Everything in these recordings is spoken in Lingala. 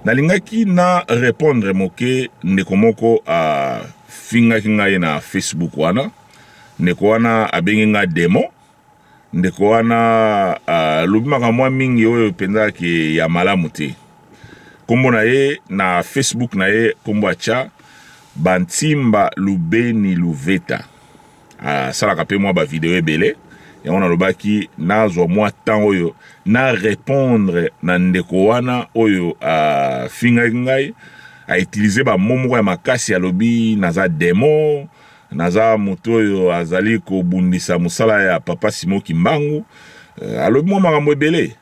Nalingaki na repondre moke ndeko moko afingaki ngai na Facebook wana. Ndeko wana abengi ngai demon. Ndeko wana alobi makambo mwa mingi oyo mpenza ke ya malamu te. Kombo na ye na Facebook na ye kombo atya Bantimba Lubeni Luveta. Asalaka mpe mwa bavideo ebele. Yango nalobaki nazwa mwa temps oyo na repondre na ndeko wana oyo afingaki ngai. A utiliser ba mots moko ya makasi, alobi naza demon, naza moto oyo azali kobundisa mosala ya papa Simon Kimbangu. Alobi mwa makambo ebele.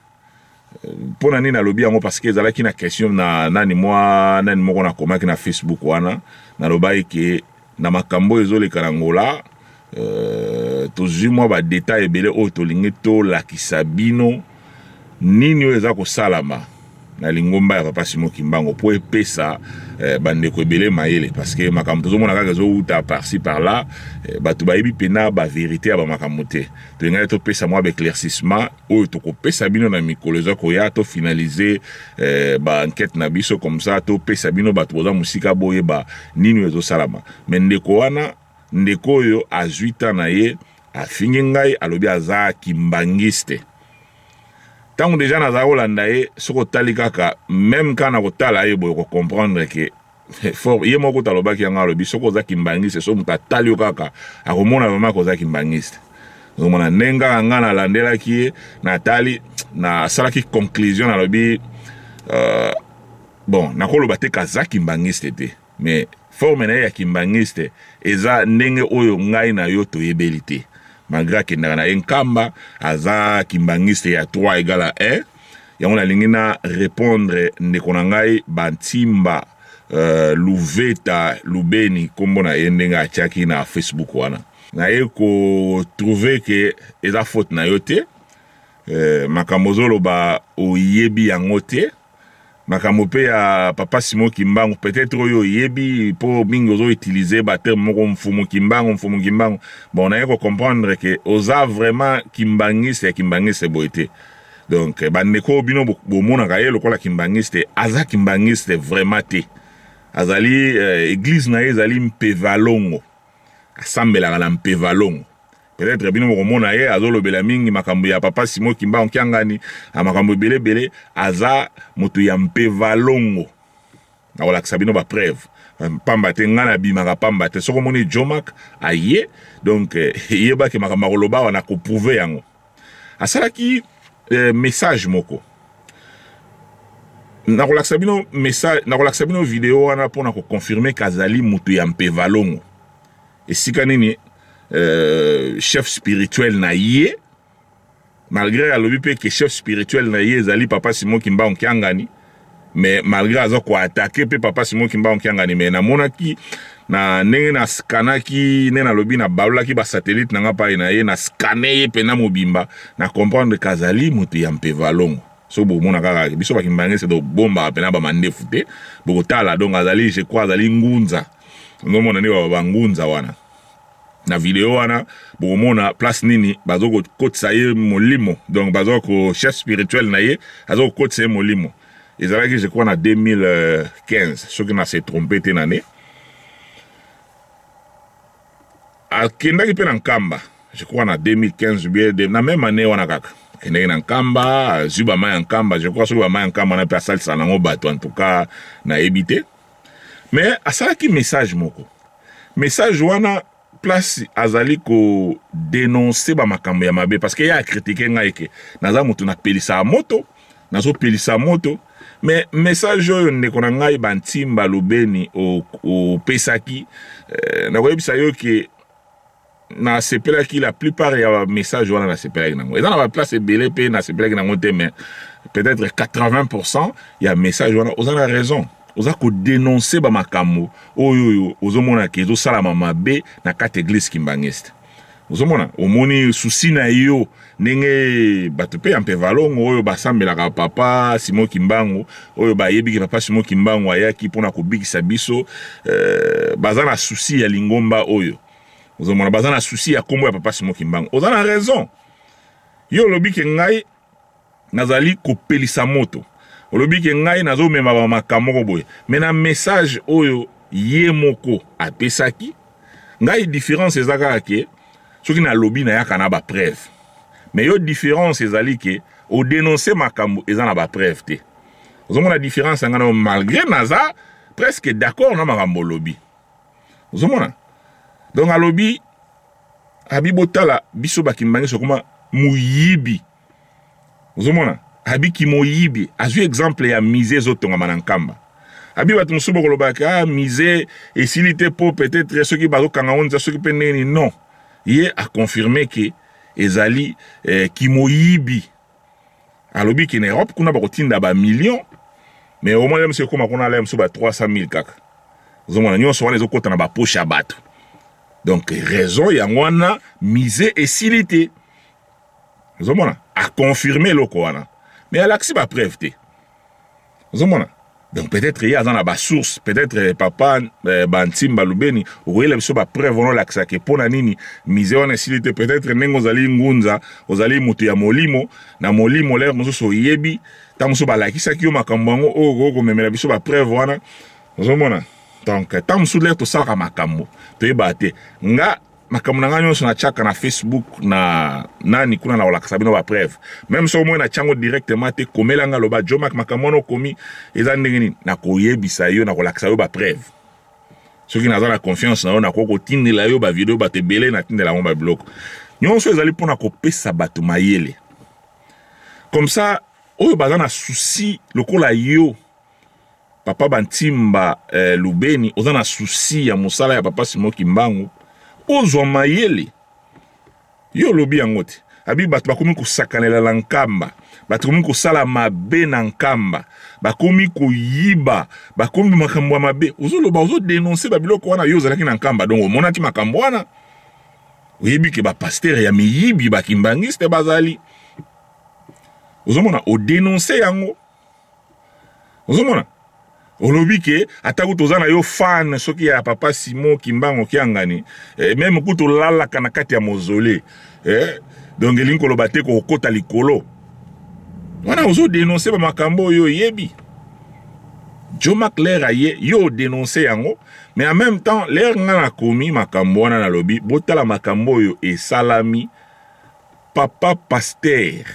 Mpo na nini alobi yango? Parce que ezalaki na question na nani mwa nani moko nakomaki na Facebook wana, nalobaki ke na makambo oyo ezoleka na Angola, tozwi mwa ba detail ebele oyo tolingi tolakisa bino nini oyo eza kosalama na lingomba ya papa Simon Kimbangu po epesa bandeko ebele mayele, parce que makambo tozomona kaka ezowuta par-ci par-là, bato bayebi pena ba verite ya ba makambo te. Tolingaki topesa mwa ba éclaircissement oyo tokopesa bino na mikolo eza koya, to finaliser ba enquête na biso, comme ça topesa bino bato boza mosika boyeba nini oyo ezosalama. Mais ndeko wana, ndeko oyo azwi temps na ye afingi ngai, alobi aza kimbangiste. Ntango deja nazala kolanda ye, soki otali kaka même kaka na kotala ye boye, kocomprendre ke fort ye moko alobaki yango, alobi soki oza kimbangiste, soki moto atali yo kaka akomona vraiment koza kimbangiste. Ozomona ndenge kaka ngai nalandelaki ye, natali, nasalaki conclusion, nalobi bon, nakoloba te kaza kimbangiste te, mais forme na ye ya kimbangiste eza ndenge oyo ngai na yo toyebeli te. Malgré akendaka na ye Nkamba, aza kimbangiste ya 3 égale à 1. Yango nalingi na répondre ndeko na ngai Bantimba Luveta Lubeni, kombo na ye ndenge atiaki na Facebook wana. Naye kotrouve ke eza faute na yo te, makambo ozoloba oyebi yango te. Makambo mpe ya papa Simon Kimbangu peut-être oyo oyebi po mingi ozo utiliser ba terme moko mfumu Kimbangu, mfumu Kimbangu. Bon, naye ko comprendre ke oza vraiment kimbangiste ya kimbangiste boye te. Donc bandeko bino bomonaka ye lokola kimbangiste, aza kimbangiste vraiment te. Azali église na ye ezali Mpevalongo, asambelaka na Mpevalongo. Peut-être bino bokomona ye azolobela mingi makambo ya papa Simon Kimbangu Kiangani, makambo ebele ebele, aza moto ya Mpevalongo. Nakolakisa bino ba preuve. Pamba te ngai nabimaka pamba te. Soki omoni Jomak aye, donc yebaki makambo akoloba awa na koprouve yango. Asalaki message moko. Nakolakisa bino message, nakolakisa bino video wana mpona koconfirme kazali moto ya Mpevalongo. Esika nini chef spirituel na ye, malgré alobi pe ke chef spirituel na ye ezali papa Simon Kimbangu Kiangani, mais malgré aza koattaquer pe papa Simon Kimbangu Kiangani, mais namonaki na ndenge na scanaki, ndenge nalobi na balolaki ba satellite na nga pai na ye, na scanner ye pena mobimba, na comprendre kazali moto ya Mpevalongo. So bomona kaka biso ba kimbangiste tobombaka pena ba mandefu te, bokotala. Donc azali, je crois azali ngunza. Nzomona nde ba ngunza wana na video wana, bokomona place nini bazo kokotisa ye molimo. Donc bazo ko chef spirituel na ye azo kokotisa ye molimo. Ezalaki je crois na 2015, soki na se trompe te na ne. Akendaki mpe na Nkamba, je crois na 2015 bien na même année wana kaka. Akendaki na Nkamba, azwi ba mai ya Nkamba, je crois soki ba mai ya Nkamba na mpe asalisaka nango bato, en tout cas nayebi te. Mais asalaki message moko. Message wana place azali ko dénoncer ba makambo ya mabe, parce que ya critiquer ngai ke naza moto napelisa moto, nazopelisa moto. Mais message oyo ndeko na ngai Bantimba Lubeni opesaki, nakoyebisa yo ke nasepelaki la plupart ya message wana, nasepelaki nango. Eza na ba place ebele mpe nasepelaki nango te, mais peut-être 80% ya message wana oza na raison. Oza kodénoncer ba makambo oyo oyo ozomona ke ezosalama mabe na kati église kimbangiste. Ozomona, omoni souci na yo ndenge bato mpe ya Mpevalongo oyo basambelaka papa Simon Kimbangu, oyo bayebi ke papa Simon Kimbangu ayaki mpona kobikisa biso, baza na souci ya lingomba oyo. Ozomona baza na souci ya kombo ya papa Simon Kimbangu. Oza na raison. Yo olobi ke ngai nazali kopelisa moto. Olobi ke ngai nazomema ba makambo moko boye. Mais na message oyo ye moko apesaki, ngai difference eza kaka ke soki nalobi nayaka na ba preuve. Mais yo difference ezali ke o denoncer makambo eza na ba preuve te. Ozomona difference ya ngai na yo malgre naza presque d'accord na makambo olobi. Ozomona? Donc alobi abi botala biso ba kimbanguiste okoma moyibi. Ozomona? Abi kimoyibi azwi exemple ya musée ezotongama na Nkamba. Abi bato mosusu bokolobaka ah, musée esili te po peut-être soki bazokanga ngo nza soki mpe ndenge nini. Non, ye a confirme ke ezali eh, kimoyibi. Alobi ke na Europe kuna bakotinda ba millions, mais au moins mosusu ekoma kuna ala mosusu ba 300 000 kaka. Ozomona nyonso wana ezokota na ba poche ya bato. Donc raison yango wana musée esili te. Ozomona a confirme eloko wana mais alakisi ba preuve te. Ozomona donc peut-être ye aza na ba source, peut-être eh, papa eh, Bantimba Lubeni okoyela biso ba preuve wana olakisa ke mpo na nini musée wana esili te. Peut-être ndenge ozali ngunza, ozali moto ya molimo, na molimo lere mosusu oyebi ntango mosusu balakisaki yo makambo yango oyo okoki komemela biso ba preuve wana. Ozomona donc ntango mosusu lere tosalaka makambo toyebaka te. Nga makambo na ngai nyonso natiaka na Facebook na nani kuna na kolakisa bino ba preuve, meme soki omoni natia yango directement te, komela nga loba Djomack makambo wana okomi eza ndenge nini, nakoyebisa yo, nakolakisa yo ba preuve. Soki naza na confiance na yo, nakoki kotindela yo ba video, bato ebele natindela yango ba biloko nyonso ezali mpona kopesa bato mayele comme ça oyo baza na souci lokola yo papa Bantimba eh, Lubeni, oza na souci ya mosala ya papa Simon Kimbangu, ozwa mayele. Yo olobi yango te. Abi bato bakomi kosakanela na Nkamba, bato bakomi kosala mabe na Nkamba, bakomi koyiba, bakomi makambo ya mabe. Ozoloba, ozodenonse ba biloko wana, yo ozalaki na Nkamba, donc omonaki makambo wana. Oyebi ke ba pasteur ya miyibi ba kimbangiste bazali. Ozomona odenonse yango. Ozomona olobi ke ata kutu oza na yo fan soki ya papa Simon Kimbangu Kiangani eh, meme kutu olalaka na kati ya mausolée eh, donc elingi koloba te kokota likolo wana ozo denoncer ba makambo oyo oyebi. Djomack lere aye yo odenoncer yango, mais en même temps lere nga nakomi makambo wana nalobi botala makambo oyo esalami papa pasteur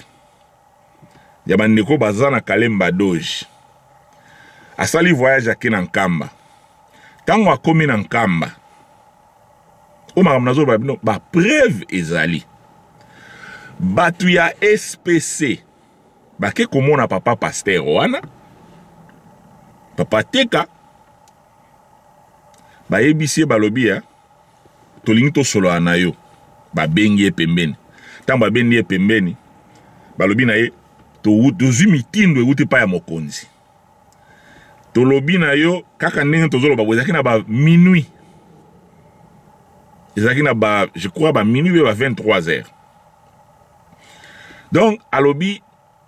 ya bandeko baza na Kalemba Doge asali voyage ake na Nkamba. Ntango akomi na Nkamba, oyo makambo nazoloba bino ba preuve ezali, bato ya SPC bake komona papa pasteur wana, papa Teka, bayebisi ye balobi ya tolingi tosolola na yo. Babengi ye pembeni. Ntango babendi ye pembeni, balobi na ye tozwi mitindo ewuti epai ya mokonzi, tolobi na yo kaka ndenge tozoloba boye, ezalaki na ba minuit, ezalaki na ba je crois ba minuit be ba 23 heures. Donc alobi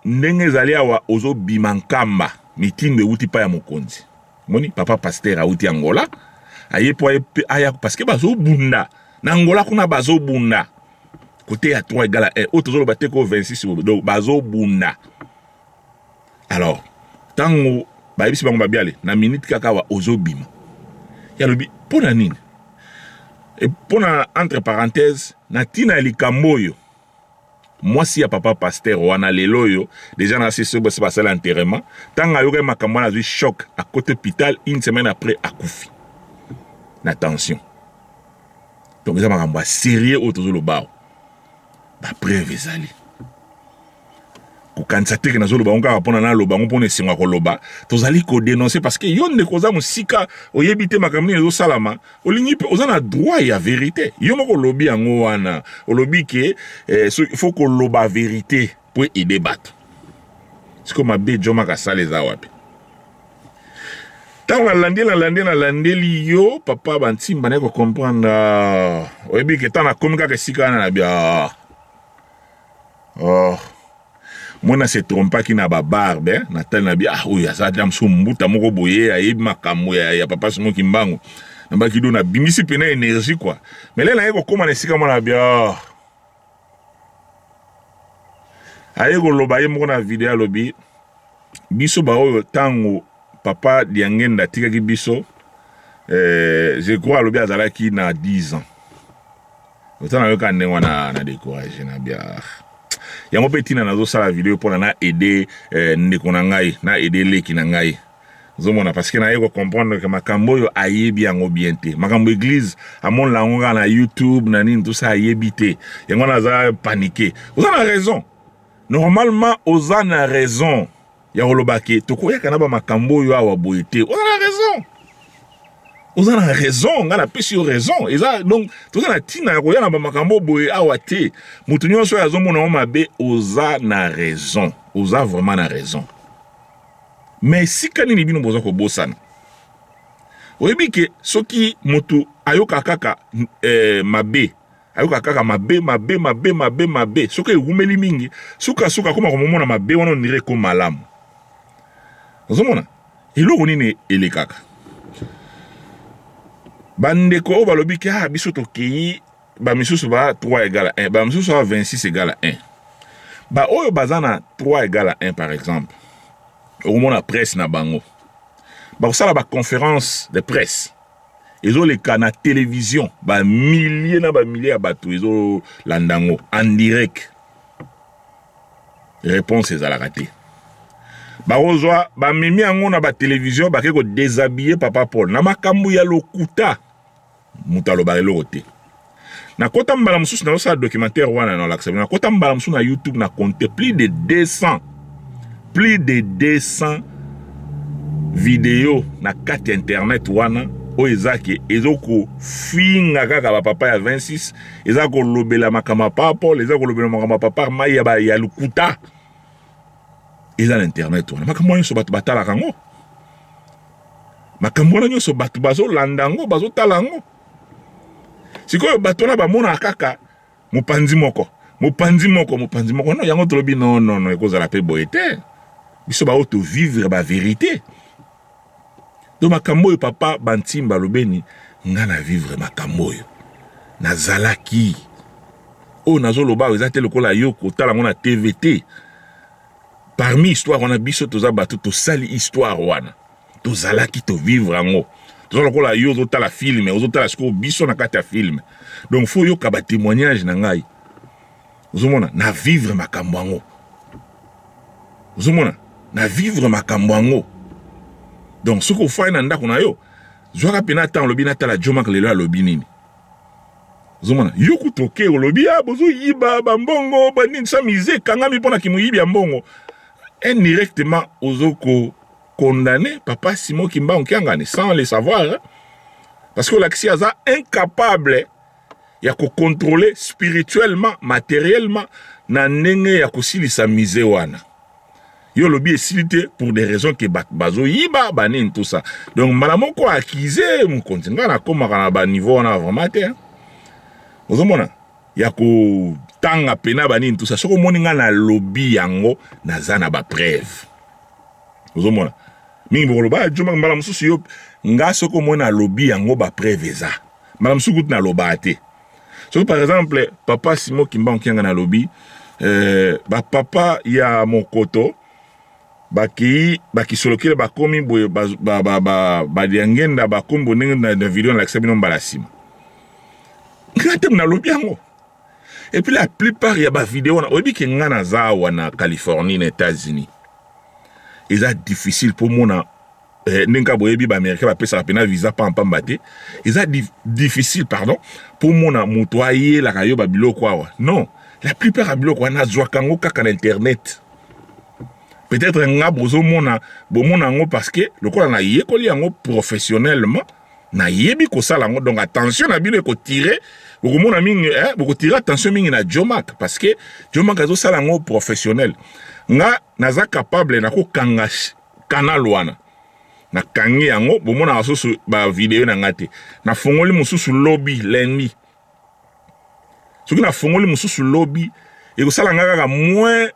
ndenge ezali awa ozobima Nkamba, mitindo ewuti epai ya mokonzi. Moni papa pasteur awuti Angola, aye po aya parce que bazobunda na Angola kuna, bazobunda kote ya 3 égale à 1 oyo tozoloba te ko 26, donc bazobunda. Alors ntango bayebisi bango babiale na minute kaka awa ozobima, ye alobi mpo na nini? Mpo na entre parenthèse na ntina ya likambo oyo mwasi ya papa pasteur wana lelo oyo deja na sisi basi basala enterrement, ntango ayokaki makambo wana azwi choc, akoti hôpital, une semaine après akufi na tension. Donc eza makambo ya sérieux oyo tozoloba awa, ba preuve ezali. Kokanisa te ke nazoloba yango kaka mpona naloba yango mpona esengo ya koloba. Tozali kodenoncer parce que yo ndeko oza mosika, oyebi te makambo nini ezosalama, olingi mpe oza na droit ya verite. Yo moko olobi yango wana, olobi ke eh, so, faut koloba verite po aider bato. Sikoyo mabe Djomack asala eza wapi? Ntango nalandi nalandi nalandeli yo papa Bantimba, naye kocomprendre, oyebi ke ntango nakomi kaka esika wana na bia oh, mwana se trompaki na ba barbe eh? Natali na bi ah, oyo aza ata mosusu mbuta moko boye ayebi makambo ya, ya papa Simon Kimbangu. Nabaki do nabimisi pena énergie quoi, mais lelo naye kokóma na esika mwana bi oh. Aye koloba ye moko na video, alobi Biso baoyo ntango papa Diangenda atikaki biso, je crois alobi azalaki na 10 ans. Ota nayoka ndenge wana na découragé na bia. Yango mpe ntina nazosala video mpona na aider ndeko na ngai, na aider leki na ngai. Ozomona, parce que naye kocomprendre ke makambo oyo ayebi yango bien te. Makambo église amonela yango kaka na YouTube na nini, tout ça, ayebi te. Yango wana aza paniqué. Oza na raison. Normalement oza na raison ya koloba ke tokoyaka na bamakambo oyo awa boye te. Oza na raison. Oza na raison, nga napesi yo raison. Eza donc toza na ntina ya koya na bamakambo boye awa te. Moto nyonso oyo azomona yango mabe, oza na raison. Oza vraiment na raison. Mais esika nini bino boza kobosana? Oyebi ke soki moto ayoka kaka mabe, ayoka kaka mabe, mabe, mabe, mabe, mabe, soki ewumeli mingi, sukasuka akoma komomona mabe wana on dirait ekoma malamu. Ozomona eloko nini elekaka? Bandeko oyo balobi ke ah, biso tokei, bamisusu ba 3 égale à 1, bamisusu ba 26 égale à 1. Ba oyo baza na 3 égale à 1, par exemple, okomona presse na bango bakosala baconférence de presse, ezoleka na télévision, bamilliers na bamilliers ya bato ezolanda yango en direct. Réponse ezalaka te. Bakozwa, bamemi yango na batélévision, bake kodéshabiller papa Paul na makambo ya lokuta. Moto alobaka eloko te. Nakota mbala mosusu, nazosala documentaire wana, nalakisa bino. Nakota mbala mosusu na YouTube, na compte plus de 200, plus de 200 video na kati ya internet wana oyo eza ke ezokofinga kaka bapapa ya 26, eza kolobela makambo ya papa Paul, eza kolobela makambo ya papa mai ya lokuta. Eza na internet wana. Makambo wana nyonso bato batalaka yango, makambo wana nyonso bato bazolanda yango, bazotala yango. Sikoyo bato wana bamonaka kaka mopanzi moko, mopanzi moko, mopanzi moko. No, yango tolobi non, non, non, ekozala mpe boye te. Biso baoyo tovivre bavérité. Donc makambo oyo papa Bantimba alobeni, nga na vivre makambo oyo, nazalaki oyo nazoloba oyo eza te lokola yo kotala yango na TV te. Parmi histoire wana, biso toza bato tosali histoire wana, tozalaki, tovivre yango. Toza lokola yo ozotala film, ozotala sikoyo biso na kati ya film. Donc faut oyoka batémoignage na ngai. Ozomona, na vivre makambo yango. Ozomona, na vivre makambo yango. Donc soki ofai na ndako na yo, zwaka mpena ntango olobi natala Jomak lelo alobi nini. Ozomona, yo kutu oke olobi ah, bozoyiba bambongo banini, sa mise ekangami mpona kimoyibi ya mbongo. Indirectement ozoko condamner papa Simon Kimbangu Kiangani sans le savoir, hein? Parce que olakisi aza incapable ya kocontrôler spirituellement, matériellement, na ndenge ya kosilisa mise wana. Yo olobi esili te pour des raisons ke bato bazoyiba banini, tout ça. Donc mbala moko accuse mokonzi. Ngai nakomaka na baniveau wana vraiment te. Ozomona, ya kotanga pena banini, tout ça. Soki omoni ngai nalobi yango, naza na bapreuve. Ozomona, mingi bokoloba Joma mbala mosusu yo. Nga soki omoni nalobi yango, bapreuve eza. Mbala mosusu kutu nalobaka te. Soki par exemple papa Simon Kimbangu Kianga nalobi bapapa ya mokoto bakei bakisolokele, bakomi boye, badiangenda bakomi boye, ndenge na video nalakisa bino mbala nsima, nga te nalobi yango. Et puis la plupart ya bavideo wana, oyebi ke nga naza awa na Californie, na États-Unis, eza difficile mpo mona ndenge kaka boyebi baaméricain bapesaka mpena visa pampamba te. Eza difficile, pardon, mpo mona moto ayelaka yo babiloko awa. Non, la plupart ya biloko wana azwaka yango kaka na internet. Peut-être nga bozomona, bomona yango parce que lokola nayekoli yango professionnellement, nayebi kosala yango. Donc attention na bino ekotire, bokomona mingi, bokotire attention mingi na Jomak, parce que Jomak azosala yango professionnel. Nga naza capable nakokanga canal wana, nakangi yango, bomonaka susu bavideo na nga te. Nafungoli mosusu lobi lundi. Soki nafungoli mosusu lobi, ekosala nga kaka moins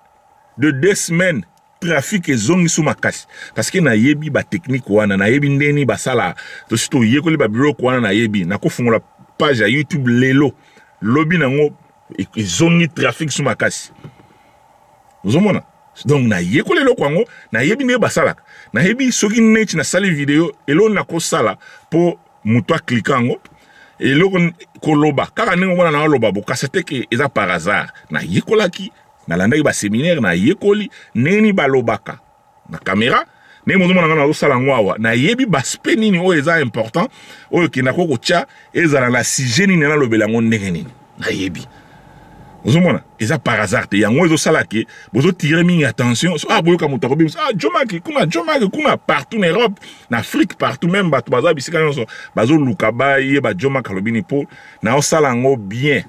de 2 semaines, trafic ezongi so makasi, parce que nayebi batechnique wana, nayebi ndeni basala. Tosi toyekoli babiloko wana, nayebi nakofungola page ya YouTube lelo, lobi nango ezongi trafic so makasi. Ozomona. Donc nayekoli eloko yango, nayebi ndenge basalaka, nayebi soki neti nasali video, eloko nakosala mpo moto aklika yango, eloko koloba kaka ndenge omona naoloba bokasa te ke eza par hasard. Nayekolaki, nalandaki baséminaire, nayekoli ndenge nini balobaka na caméra, ndenge bozomona nga nazosala yango awa. Nayebi baaspect nini oyo eza important, oyo ekendako kotya ezala na sujet nini, nalobela yango ndenge nini, nayebi. Ozomona eza par hasard te. Yango ezosala ke bozotire mingi attention. So, ah, boyoka moto akobimisa, ah, Jomaki kuna, Jomaki kuna, partout na Europe, na Afrique, partout, même bato baza bisika nyonso bazoluka bayeba Jomaki alobi nini, mpo naosala yango bien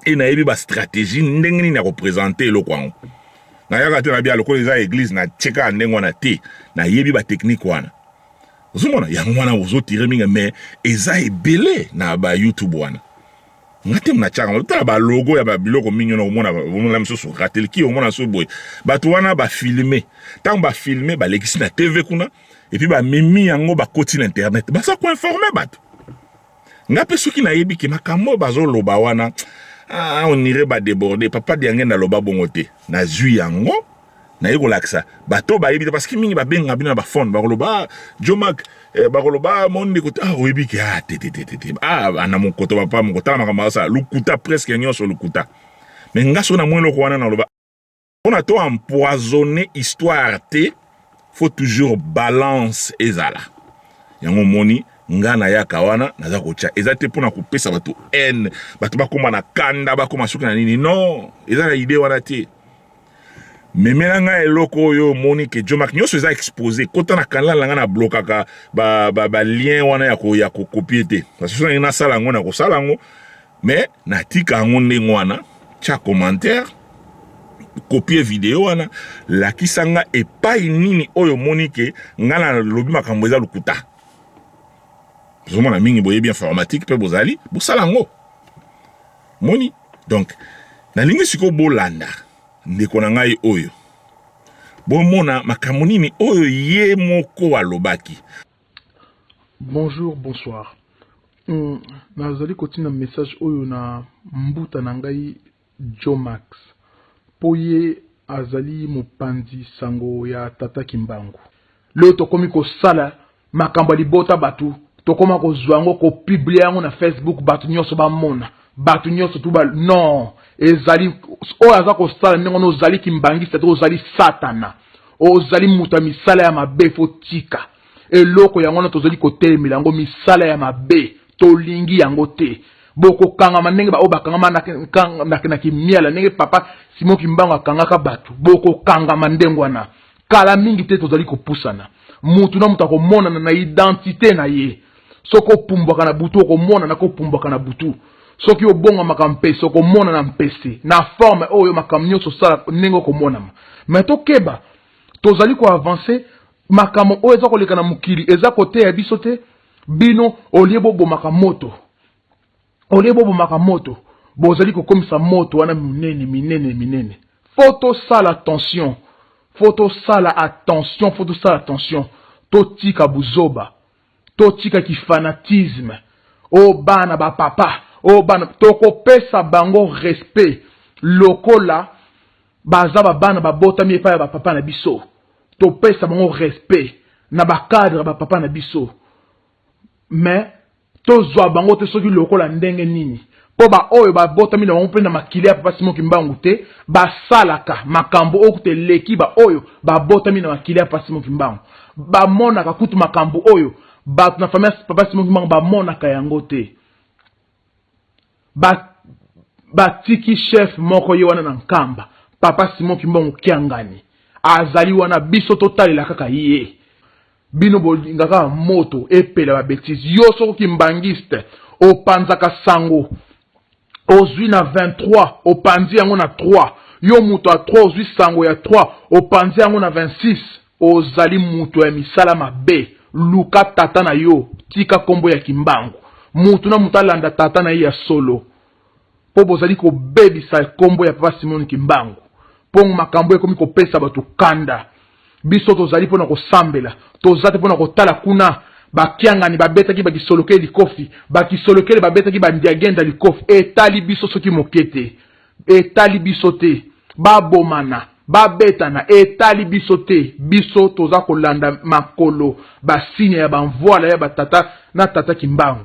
e nayebi bastratégie ndenge nini ya koprésenter eloko yango. Nayaka te na bia lokola eza église, natie kaka ndenge wana te. Nayebi batechnique wana. Ozomona yango wana ozotire mingi, mais eza ebele na bayoutube wana. Nga te natiaka yango. Tala balogo ya babiloko mingi wana, omona, omona mosusu ratelki, omona so boye. Bato wana bafilme, ntango bafilme, balekisi na TV kuna, et puis bamemi yango, bakoti na internet, baza koinformer bato. Nga mpe soki nayebi ke makambo oyo bazoloba wana, ah, on irait badéborde, papa Diange naloba bongo te, nazwi yango, naye kolakisa bato bayebi te, parce que mingi babengaka bino na bafone, bakoloba, ah, Jomak, eh, bakoloba, ah, mo ndeko te, ah, oyebi ke, ah, te te te te te, ah, na mokoto papa moko, tala makambo azosala, lukuta, presque nyonso lukuta. Mais nga soki namoni eloko wana, naloba mpona to empoisonner histoire te, faut toujours balance ezala. Yango omoni nga nayaka wana, naza kotya, eza te mpona kopesa bato haine, bato bakóma na kanda, bakóma soki na nini. Non, eza na idée wana te. Memela ngai eloko oyo omoni ke Jomak nyonso eza exposé. Kota na canal na ngai, na blokaka balien ba, ba wana ya kocopier te, parce que soki nasala yango, na kosala yango, mais natika yango ndenge wana. Tia commentaire, copie video wana, lakisa nga epai nini oyo omoni ke ngai nalobi makambo eza lokuta. Ozomona mingi boyebi informatique mpe bozali bosala yango, moni. Donc nalingi sikoyo bolanda ndeko na ngai oyo, bomona makambo nini oyo ye moko alobaki. Bonjour, bonsoir. Nazali kotinda message oyo na mbuta na ngai Jomax, mpo ye azali mopanzi sango ya tata Kimbangu. Lelo tokomi kosala makambo ya libota, bato tokóma kozwa yango, kopublier yango na Facebook, bato nyonso bamona, bato nyonso tu ba. Non, ezali oyo aza kosala ndenge wana, ozali kimbangista te, ozali satana, ozali moto ya misala ya mabe. Faut tika eloko yango wana. Tozali kotelemela yango, misala ya mabe tolingi yango te. Bokokangama ndenge baoyo bakangama na kimiala, ndenge papa Simon Kimbangu akangaka bato, bokokangama ndenge wana. Kala mingi te, tozali kopusana. Mutu na mutu akomonana na identité na ye. Soki opumbwaka na butu, okomonana kopumbwaka na butu. Soki obongamaka mpese, okomonana mpese na forme oyo. Makambo nyonso osala ndenge okomonama. Mais tokeba, tozali koavancer. Makambo oyo eza koleka na mokili eza koteya biso te. Bino olie bobomaka moto, olie bobomaka moto, bozali kokomisa moto wana minene, minene, minene. Faut tosala attention, faut tosala attention, faut tosala attention. Totika buzoba, totika kifanatisme. Oyo bana bapapa, oyo bana, tokopesa bango respect lokola baza babana babotami epai ya bapapa na biso. Topesa bango respect na bacadre ya bapapa na biso, mais tozwa bango te soki lokola ndenge nini, mpo baoyo babotami na bango mpe na makili ya papa Simon Kimbangu te, basalaka makambo oyo kutu eleki baoyo babotami na makili ya papa Simon Kimbangu. Bamonaka kutu makambo oyo bato na famille ya papa Simon Kimbangu bamonaka yango te. Batiki chef moko ye wana na Nkamba, papa Simon Kimbangu Kiangani azali wana, biso totalela kaka ye. Bino bolingaka moto epela, babêtises. Yo soki kimbangiste, opanzaka sango ozwi na 23, opanzi yango na 3. Yo moto ya 3, ozwi sango ya 3, opanzi yango na 26. Ozali moto ya misala mabe. Luka tata na yo, tika nkombo ya Kimbangu. Mutu na moto alanda tata na ye ya solo, mpo bozali kobebisa nkombo ya papa Simon Kimbangu, mpo makambo ekomi kopesa bato kanda. Biso tozali mpona kosambela, toza te mpona kotala kuna bakiangani babetaki bakisolokele likofi, bakisolokele babetaki bandiagenda likofi. Etali biso soki moke te, etali biso te. Babomana. Babetana etali biso te, biso toza kolanda makolo ba signe ya ba mvuala ya ba tata na tata kimbangu.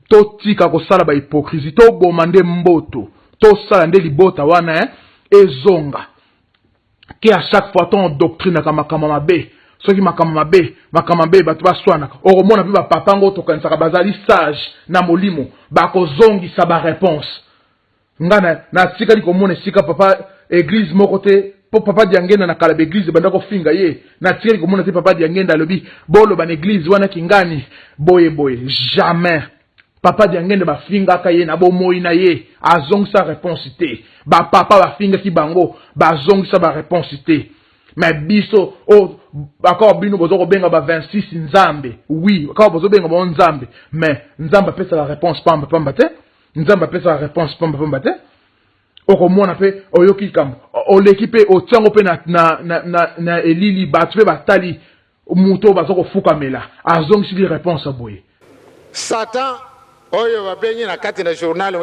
Totika kosala ba hypocrisie, toboma nde mboto, tosala nde libota wana eh, ezonga. Ke à chaque fois to endoctrinaka makambo mabe, soki makambo mabe, makambo mabe bato baswanaka. Okomona pe ba papa ngo tokanisaka bazali sage na molimo, bakozongisa ba reponse. Nga na natikali komona esika papa eglise moko te po papa Diangenda na kala ba eglise ebanda kofinga ye natikali komona te papa Diangenda alobi boloba na eglise wana kingani boye boye jamais papa Diangenda bafingaka ye na bomoyi na ye azongisa reponse te ba papa bafingaki bango bazongisa ba reponse te mais biso oh, akao bino bozo kobenga ba 26 nzambe oui akao bozobenga bango nzambe mais nzambe apesaka reponse pamba pamba te Nzambe apesaka reponse pamba pamba te. Okomona mpe oyoki likambo oleki mpe otiango mpe na, na, na, na, na elili bato mpe batali moto oyo baza kofukamela azongisili reponse boye. Satan oyo babengi na kati na journal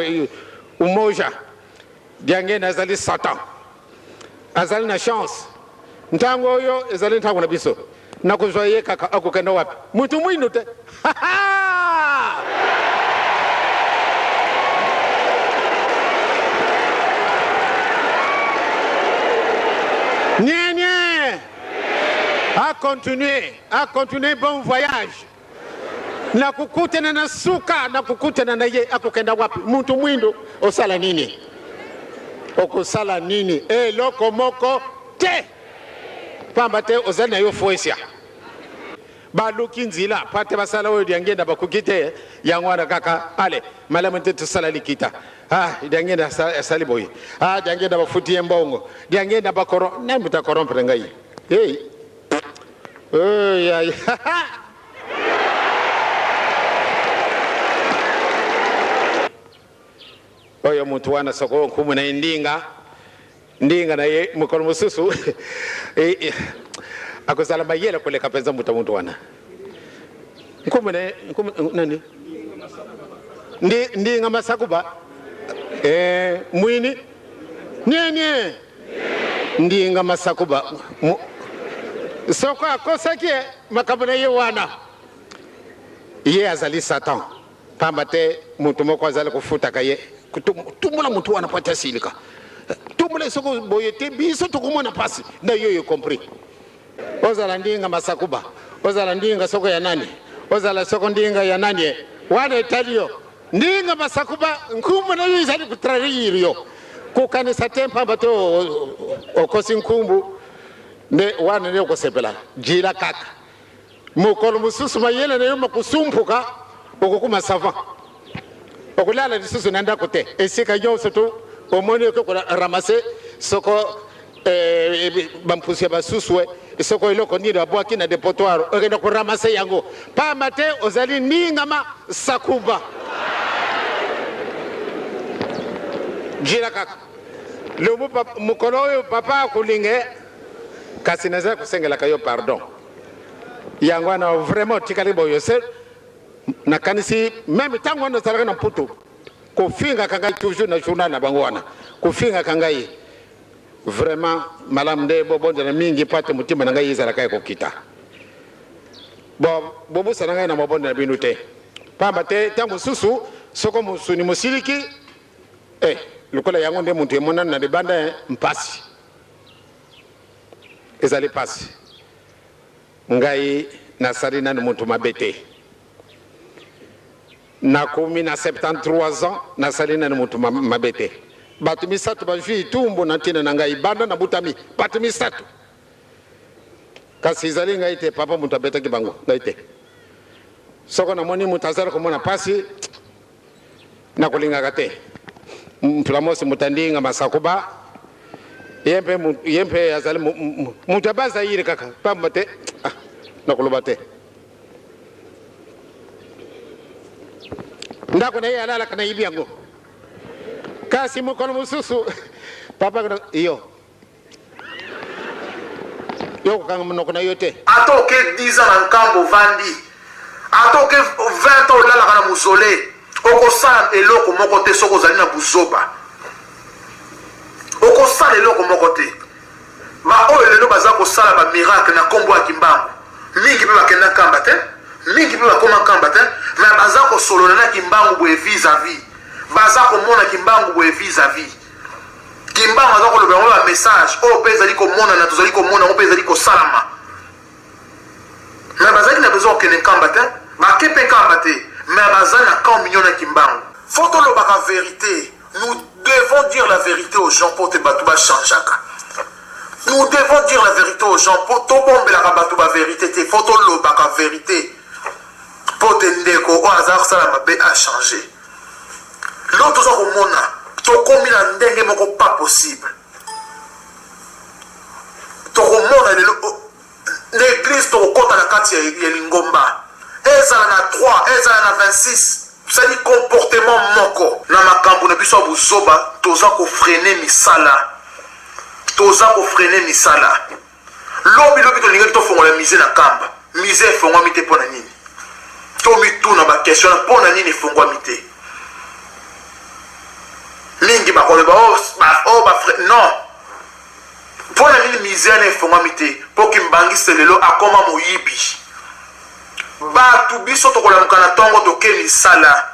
Umoja Diangenda azali Satan, azali na chance. Ntango oyo ezali ntango na biso, nakozwa ye kaka. Akokenda wapi? Mutu mwindu te. Nie nie, a continuer, a continuer, bon voyage. Nakokutana na suka, nakokutana na ye. Akokenda wapi? Mutu mwindu, osala nini? Okosala nini? Eloko moko te, pamba te ozali na yo fuesia. Baluki nzila mpo ate basala oyo Diangenda bakoki te, yango wana kaka ale malamu te tosala likita. Ah, Diangenda asali boye, ah, Diangenda bafuti ye mbongo, Diangenda bakoro nani moto akorompre ngai? Hey. Oh, ya, ya. Oyo moto wana soko nkumu na ye ndinga ndinga na ye mokolo mosusu eh, eh, akozala mayele koleka mpenza moto moto wana nkumu na ye nkumu nani ndi ndinga masakuba eh, mwini nienie ndinga masakuba soko akosaki ye makambo na ye wana ye azali satan pamba te moto moko azali kofutaka ye tumbola moto wana po ete asilika tumbola soko boye te biso tokomona mpasi na yo yo compris ozala ndinga masakuba ozala ndinga soko ya nani ozala soko ndinga ya nani ye wana etali yo ndinga masakuba nkumbu na yo ezali kotrahir yo kokanisa te mpamba te okosi nkumbu nde wana nde okosepela jila kaka Mokolo mosusu mayele na yo makosumpuka, okokoma savant, okolala lisusu na ndako te, esika nyonso tu omoni okoki koramase soko eh, bampusu ya basusu eh, soko eloko nini babwaki na depotoire okende koramase yango, pamba te ozali ningama sakuba jila kaka lobu mokolo oyo papa akolinga kasi nazali kosengelaka yo pardon. Yango wana vraiment otikali boyo se nakanisi meme ntango wana ozalaka na mputu kofingaka ngai toujours na journal na bango wana kofingaka ngai vraiment malamu nde bobondela mingi mpo ate motima na ngai ezalaka ya kokita bo bobosana ngai na mabonde na bino te pamba te ntango mosusu soko mosuni mosiliki eh, lokola yango nde moto emonani na libanda eh, mpasi Ezali pasi. Ngai nasali nanu mutu mabe te. Nakomi na 73 ans nasali nanu mutu mabe te. Bato misato bazwi etumbu na ntina na ngai banda nabutami. Bato misato. Kasi ezali ngai te, papa moto abetaki bango, ngai te. Soko namoni moto azali komona pasi, Nakolingaka te. Mplamosi Mutandinga Masakuba ye mpe ye mpe azali moto ya Bas-Zaïre kaka pamba te ah, nakoloba te ndako na ye alalaka nayebi yango kasi mokolo mosusu papa yo Yo kokanga monoko na yo te. Ata oke 10 ans na nkambo ovandi, ata oke 20 ans olalaka na mausolee, okosala eloko moko te soki ozali na buzoba. Okosala eloko moko te. Ba oyo lelo baza kosala ba miracle na kombo ya Kimbangu, mingi pe bakenda Nkamba te, mingi pe bakoma Nkamba te, mais baza kosolola na Kimbangu boye vis à vis. Baza komona Kimbangu boye vis à vis. Kimbangu aza koloba yango ba message oyo pe ezali komonana, tozali komona yango pe ezali kosalama. Mais bazalaki na besoin kokende Nkamba te, bake pe Nkamba te, mais baza na communion na Kimbangu. Faut tolobaka verite. Nous devons dire la verite aux gens po te batu ba changeaka. Nous devons dire la verite aux gens po tobombelaka batu ba verite te, faut tolobaka verite po te ndeko oyo aza kosala mabe a changer. Lelo toza komona tokomi na ndenge moko pas possible. Tokomona lelo na eglise tokokota na kati ya lingomba ezala na 3 ezala na 26 sali comportement moko na makambo na biso ya buzoba. Toza kofreiner misala, toza kofreiner misala. Lobi lobi tolingaki tofongola musée na Kamba, musée efongwami te. Mpo na nini? Tomituna baquestion na mpo na nini efongwami te. Mingi bakoloba oh, oh, bafre non. Mpo na nini musée wana efongwami te? Mpo Kimbangiste lelo akoma moyibi. Bato biso tokolamuka na ntongo, toke misala,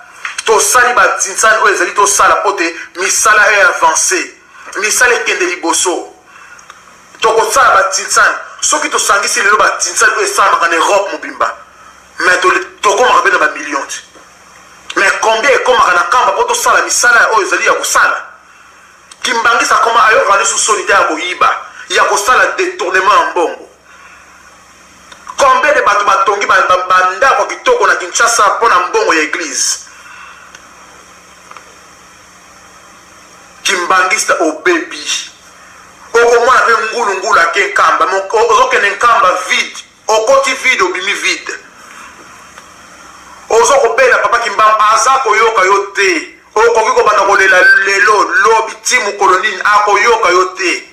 tosali batinsani oyo ezali tosala mpo te misala e avance, misala ekende liboso. Tokosala batinsani. Soki tosangisi lelo batinsani oyo esalamaka na Europe mobimba, mais tokomaka mpe na bamillion te. Mais combien ekomaka na Kamba mpo tosala misala oyo ezali ya kosala? Kimbangisa akoma ayokaka lisusu soni te ya koyiba, ya kosala detournement ya mbongo. Combien de bato batongi bandako ya kitoko na Kinshasa mpo na mbongo ya eglise? Kimbangista obebi. Okomona mpe ngulu ngulu ake Nkamba, ozokende Nkamba vide, okoti vide, obimi vide. Ozo kobela papa Kimbangu aza koyoka yo te. Okoki kobanda kolela lelo, lobi, ti mokolo nini, akoyoka yo te.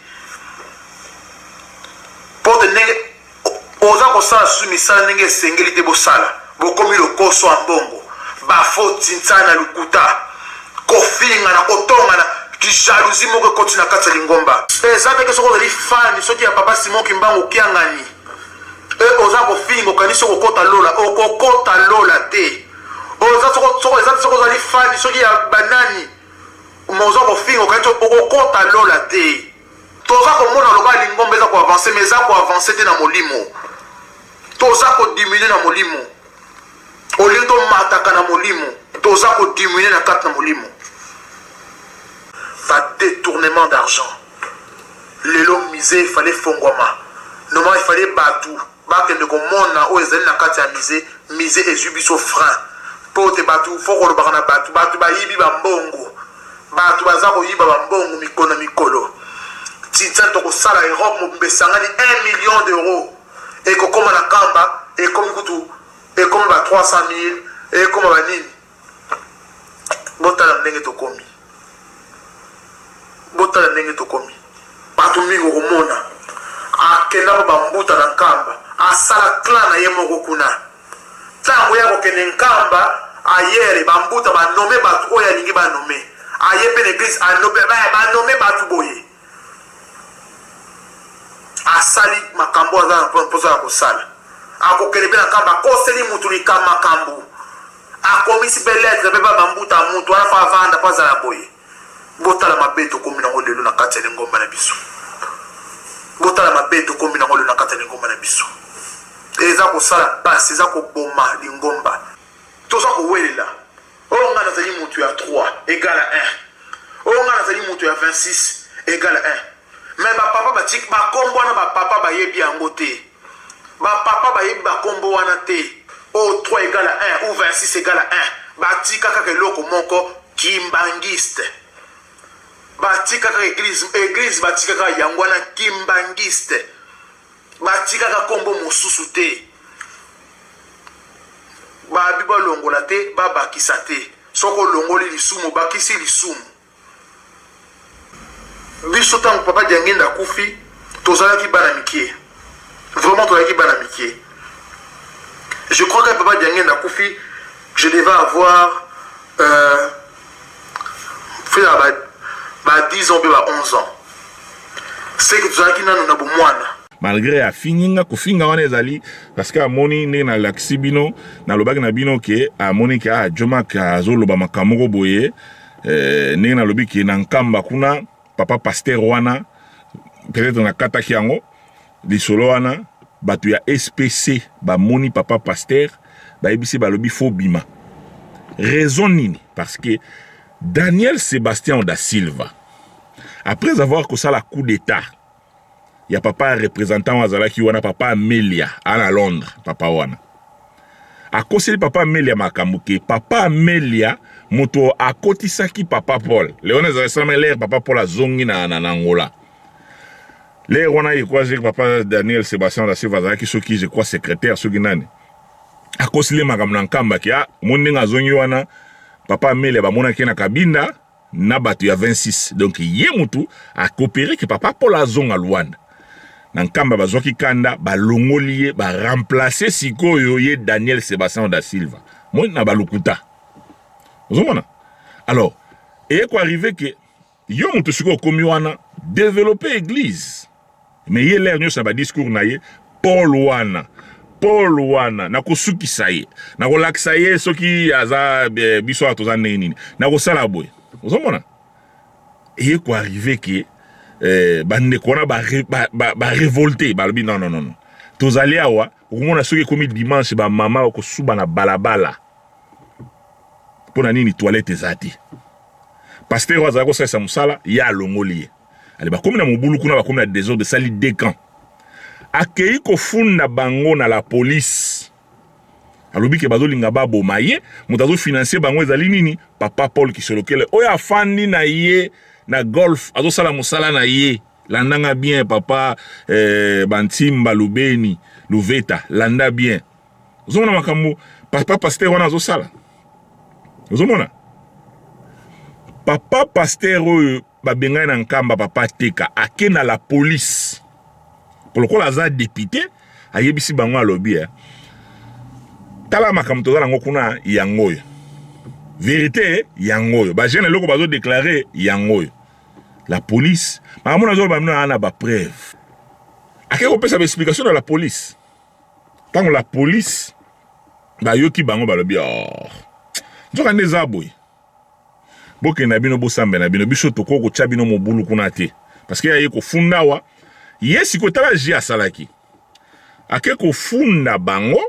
Mpo te ndenge oza kosala susu misala ndenge esengeli te bosala, bokomi lokoso ya mbongo, bafo tintsana, lokuta, kofingana, kotongana, kijalousie moko ekoti na kati ya lingomba. Eza teke soki ozali fan soki ya papa Simon Kimbangu Kiangani, e oza kofinga, okanisi okokota lola, okokota lola te. Oza soko eza soki ozali fan soki ya banani, oza kofinga, okanisi okokota lola te. Toza komona lokola lingomba eza koavancer, mais eza koavancer te na molimo. Toza kodiminue na molimo au lieu tomataka na molimo, toza kodiminue na kati na molimo. Ba détournement d'argent, lelo musée efale efongwama, normalement efale bato bakende komona oyo ezali na kati ya musée. Musée ezwi biso frein mpo te bato fo kolobaka na bato, bato bayibi bambongo, bato baza koyiba bambongo mikolo na mikolo. Tintin tokosala Europe mobimba esangani 1 million d'euros ekokoma na Kamba, ekomi kutu ekomi ba 300 000, ekoma ba nini. Botala ndenge tokomi, botala ndenge tokomi. Bato mingi okomona akenda mpo bambuta na Nkamba, asala clan na ye moko kuna. Ntango ye akokende Nkamba ayere bambuta banome bato oyo alingi banome, aye mpe na eglise banome bato boye, asali makambo aza na mposa ya kosala. Akokende mpe na Nkamba, akoseli mutu makambo, akomisi mpe lettre mpe bambuta mutu wana fa avanda mpo azala boye. Botala mabe tokomi nango lelo na kati ya lingomba na biso. Botala mabe tokomi nango lelo na kati ya lingomba na biso. Eza kosala pasi, eza koboma lingomba. Toza kowelela oyo ngai nazali moto ya 3 égale à 1, oyo ngai nazali moto ya 26 égale à 1. Mais bapapa batiki bakombo wana, bapapa bayebi yango te. Bapapa bayebi bakombo wana te. Oyo 3 égale à 1 ou 26 égale à 1, batika kaka eloko moko kimbangiste. Batika kaka eglise, eglise batika kaka yango wana kimbangiste, batika kaka kombo mosusu te. Babi balongola te, babakisa te. Soki olongoli lisumu, obakisi lisumu. Biso ntango papa Diangenda akufi, tozalaki bana mikie, vraiment tozalaki bana mikie. Je crois que papa Diangenda akufi, je devais avoir fait ba 10 ans mpe ba 11 ans. Seke tozalaki nanu na bomwana. Malgre afingi nga, kofinga wana ezali parce que amoni ndenge nalakisi bino, nalobaki na bino ke amoni ke ah, Djomack azoloba makambo moko boye eh, ndenge nalobi ke na Nkamba kuna papa pasteur wana peut-être nakataki yango lisolo wana, bato ya SPC bamoni papa pasteur bayebisi, balobi fo bima. Raison nini? Parce que Daniel Sébastien da Silva, après avoir kosala coup d'état ya papa représentant azalaki wana, papa Amelia ana Londres, papa wana akoseli papa Amelia makambo ke papa Amelia moto akotisaki papa Paul Leon. Ezala esalama l'heure papa Paul azongi na Angola. L'heure wana ekwazeki papa Daniel Sébastien da Silva azalaki soki, je crois, secrétaire soki nani. Akosili makambo na Nkamba ke ah, omoni ndenge azongi wana, papa Amelia bamonaki ye na Kabinda na bato ya 26, donc ye mutu akopere ke papa Paul azonga Luanda. Na Nkamba bazwaki kanda, balongoli ye, baremplace sikoyo ye Daniel Sébastien da Silva moi na balukuta. Ozomona, alors eye koarrive ke yo moto sikoyo okomi wana développer église, mais ye l'heure nyonso na badiscours na ye, Paul wana, Paul wana, nakosukisa ye, nakolakisa ye soki aza biso awa toza ndenge nini, nakosala boye. Ozomona, eye koarrive ke bandeko wana barévolte, ba, ba balobi non, non, non, non, tozali awa. Okomona soki ekomi dimanche, bamama bakosuba na balabala. Mpo na nini? Toilette eza te. Pasteur oyo azalaki kosalisa mosala, ye alongoli ye. Ale, bakomi na mobulu kuna, bakomi na désordre, esali deux camps. Akei kofunda bango na la police, alobi ke bazolinga baboma ye. Moto azofinanse bango ezali nini? Papa Paul Kisolokele oyo afandi na ye na golf, azosala mosala na ye. Landanga bien, papa Bantimba Lubeni Luveta, landa bien. Ozomona makambo papa pasteur wana azosala? Ozomona papa pasteur oyo babengai na Nkamba, papa Teka, ake na la police po lokola aza député, ayebisi bango, alobi tala makambo toza nango kuna, yango oyo vérité, yango oyo bajeune eloko bazodeklare, yango oyo la police makambo nazoloba bino aa na bapreuve. Ake kopesa baexplication na la police. Ntango la police bayoki bango, balobi: "Oh, nzoka nde eza boye, bokende na bino, bosambe na bino, biso tokoki kotya bino mobulu kuna te." Parce que aye kofunda awa, ye sikoyo tala ji asalaki, ake kofunda bango.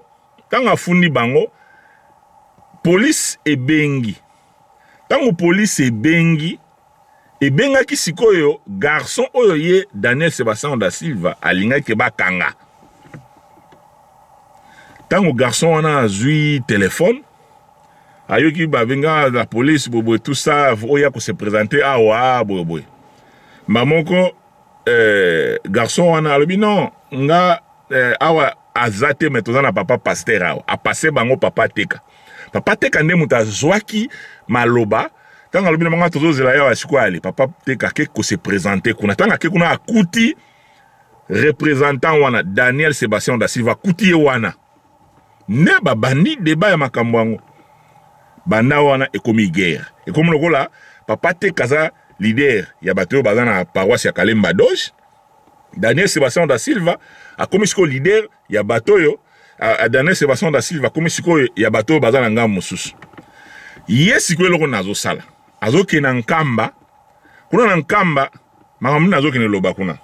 Ntango afundi bango, polise ebengi. Ntango polise ebengi, ebengaki sikoyo garçon oyo ye Daniel Sébastien da Silva alingaki bakanga. Ntango garçon wana azwi telefone, ayoki babenga la police boyeboye, tout ça, oyo akose présenter awa boyeboye, mba moko garçon wana alobi: "Non, nga awa aza te, me toza na papa pasteur awa." Apase bango papa Teka. Papa Teka nde moto azwaki maloba. Ntango alobi na bango: "Tozozela ye awa." Sikoyo ale papa Teka ake kose présenter kuna. Ntango ake kuna, akuti représentant wana Daniel Sébastien da Silva, akuti ye wana nde babandi débat ya makambo yango. Banda wana ekomi guerre, ekomi lokola papa Teka aza leader ya bato oyo baza na paroisse ya Kalemba Doge, Daniel Sébastien da Silva akomi sikoyo leader ya bato oyo. Daniel Sébastien da Silva akomi sikoyo ya bato oyo baza na ngambo mosusu. Ye sikoyo eloko na azosala, azokende na Nkamba kuna. Na Nkamba makambo nini azokende loba kuna?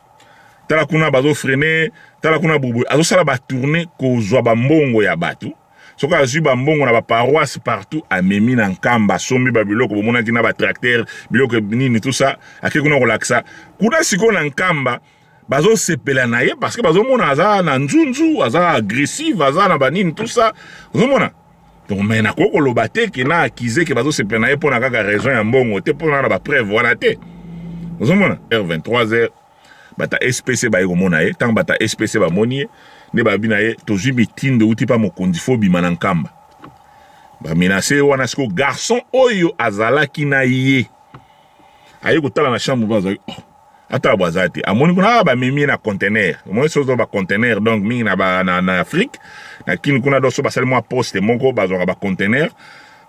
Tala kuna bazofreiner, tala kuna boboye. Azosala batournée kozwa bambongo ya bato. Soki azwi bambongo na baparoisse partout, amemi na Nkamba, asombi babiloko bomonaki na batracteur, biloko nini, tout ça. Ake kuna kolakisa kuna. Sikoyo na Nkamba bazosepela na ye parce que bazomona aza na nzunzu, aza agressive, aza na banini, tout ça. Ozomona donc, mais nakoki koloba te ke na akize ke bazosepela na ye mpo na kaka raison ya mbongo te, mpo na bapreuve wana te. Ozomona, heure 23 heures, bata SPC baye komona ye. Ntango bata SPC bamoni ye, nde babi na ye: "Tozwi mitindo euti mpa mokonzi, fo bima na Nkamba." Bamenace ye wana. Sikoyo garçon oyo azalaki na ye aye kotala na chambre, bazalaki, oh, ata bo aza te. Amoni kuna ah, bamemi ye na conteneur. Omoni soki baconteneur, donc mingi na Afrique, na Kini kuna, donc so basali mwa poste moko, bazwaka baconteneur.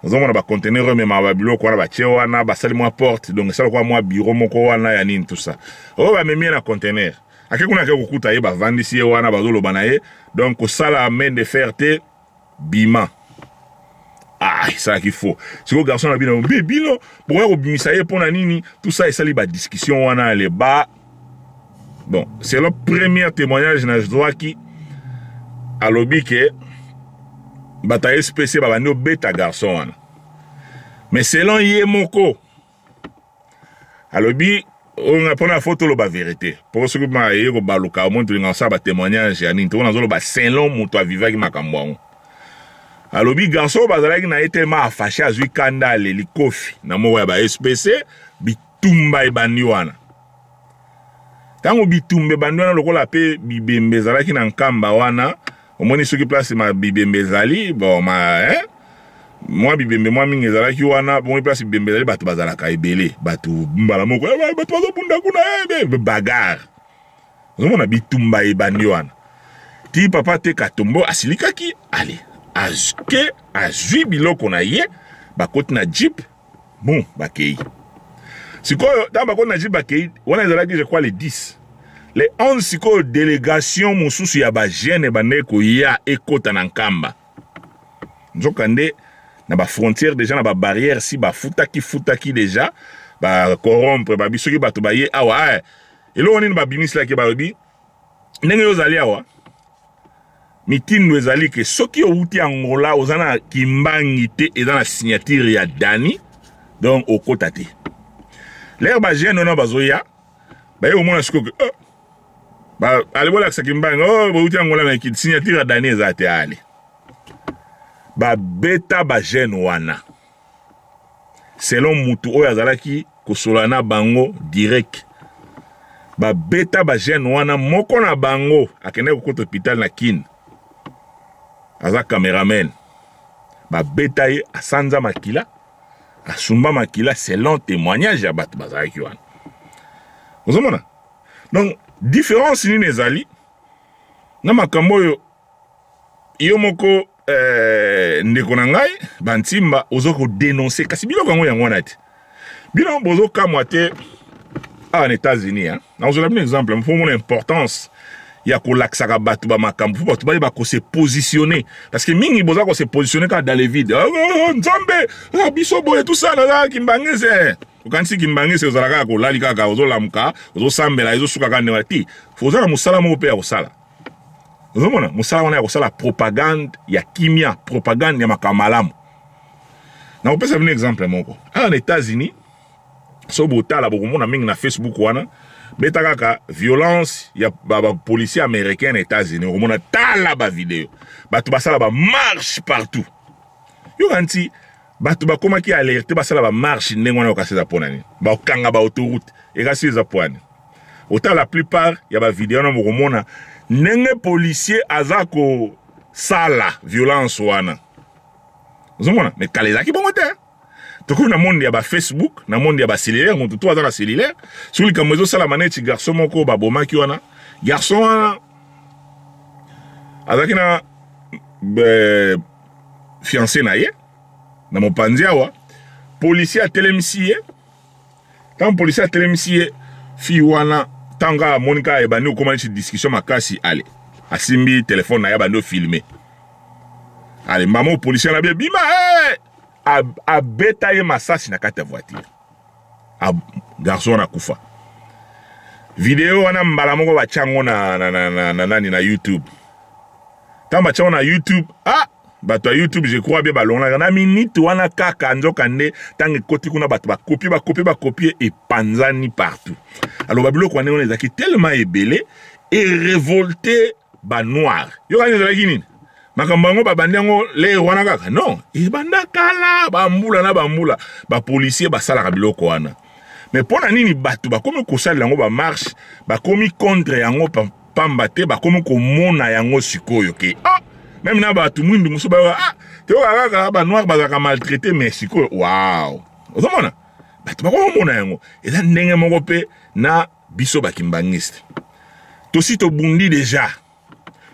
Ozomona baconteneur oyo ememaka babiloko wana, batie wana, basali mwa porte, donc esala kwa mwa bureau moko wana ya nini, tout ça. Oyo bamemi ye na conteneur, ake kuna, ake kokuta ye, bavandisi ye wana, bazoloba na ye. Donc kosala main de fer te, bima. Ah, esalaki faux. Sikoyo garçon na bino mbe bino bokoya kobimisa ye mpo na nini, tout ça. Esali badiscussion wana ale ba. Bon, selon premier témoignage nazwaki, alobi ke bato ya SPC babandi obeta garçon wana. Mais selon ye moko alobi oyo, mpona fo toloba vérité, mpo soki ma ye kobaluka, omoni, tolinga kosala batémoignage ya nini. Toko nazoloba selon moto avivaki makambo yango. Alobi garçon oyo bazalaki na ye, tellement afâché, azwi kanda, aleli kofi na moko ya ba SPC. Bitumba ebandi wana. Ntango bitumba ebandi wana, lokola mpe bibembe ezalaki na Nkamba wana, omoni soki place ma bibembe ezali, bon, ma eh? mwa bibembe mwa mingi ezalaki wana. Bongo place bibembe ezali, bato bazalaka ebele. Bato mbala moko, eh, bato bazobunda kuna, eh, bagarre. Ozomona bitumba ebandi wana ti papa te Katombo asilikaki. Ale ake, azwi biloko na ye, bakoti na jeep. Bon, bakei. Sikoyo ntango bakoti na jeep, bakei wana, ezalaki, je crois, le 10, le 11. Sikoyo délégation mosusu ya bajeunes ebandeki koya, ekota na Nkamba. Nzokande na bafrontière déjà, na babarrière, si bafutaki futaki déjà, bacorrompre babi soki bato baye awa, eloko nini babimiselaki, balobi ndenge yo ozali awa, mitindo ezali ke soki owuti Angola, oza na kimbangi te, eza na signature ya Dani, donc okota te. L'heure bajeunes wana bazoya, baye komona sikoyo ke oh, ale bolakisa kimbangi, oh, bowuti Angola, na signature ya Dani eza te. Ale babeta bajeunes wana. Selon mutu oyo azalaki kosola na bango direct, babeta bajeunes wana, moko na bango akendaki kokota hôpital na Kine, aza cameraman. Babeta ye, asanza makila, asumba makila, selon témoignage ya bato bazalaki wana. Ozomona donc différence nini ezali na makambo oyo? Yo moko, ndeko na ngai bantimba, oza kodénoncer, kasi biloko yango, yango wana te. Bino bozokamwa te awa na États-Unis. Nakozwela bino exemple mpo mona importance ya kolakisaka bato bamakambo, mpo bato bayeba kose positionner, parce que mingi boza kose positionner kaka dans le vide. Oh, oh, Nzambe, ah, biso boye, tout ça, naza kimbangese. Okanisi kimbangese ozala kaka kolali, kaka ozolamuka, ozosambela, ezosuka kaka ndenge wana te. Oza na mosala moko mpe ya kosala. Ozomona mosala wana ya kosala propagande ya kimia, propagande ya makambo malamu. Nakopesa bino exemple moko. Awa na États-Unis, so botala, bokomona mingi na Facebook wana, beta kaka "violence ya bapolicier américain na États-Unis", okomona, tala bavideo, bato basala bamarche partout. Yoka nti bato bakomaki alerte, basala bamarche ndenge wana. Okasi eza mpona nini? Bakanga baautoroute, ekasi eza pwani. Otala la plupart ya bavideo wana, bokomona ndenge policier aza kosala violence wana. Ozomona, mais kala ezalaki bongo te. Tokomi na monde ya bafacebook, na monde ya bacellulaire, moto to aza na cellulaire. Soki likambo ezosalama, neti garçon moko babomaki wana, garçon wana azalaki na fiancé na ye na mopanzi awa. Policier atelemisi ye. Ntango policier atelemisi ye, fille wana, ntango kaka amoni kaka ebandi kokóma neti discussion makasi, ale asimbi telefone na ye, abandi ofilmer. Ale mbama, policier na bie bima, hey! Abeta ye masasi na kati ya voiture. Garçon wana akufa. Video wana, mbala moko batyango na nani, na YouTube. Ntango batyango na YouTube, ah, bato ya YouTube, je crois bien, balongolaka na minute wana kaka. Nzoka nde ntango ekoti kuna, bato bakopie, bakopie, bakopie, epanzani partout. Alors babiloko wana wana ezalaki tellement ebele, erévolter banoir. Yokani ezalaki nini? Makambo yango babandi yango l'heure wana kaka? Non, ebanda kala, bambula na bambula bapolicier basalaka biloko wana. Mais mpo na nini bato bakomi kosalela yango bamarche, bakomi contre yango? Pamba te bakomi komona yango sikoyo ke, ah, même na bato mwindu mosusu bayoka, ah, toyoka kaka banoir bazalaka maltraité, mais sikoyo, wow, ozomona bato bakomi komona yango. Eza ndenge moko mpe na biso bakimbangiste, tosi tobundi déjà.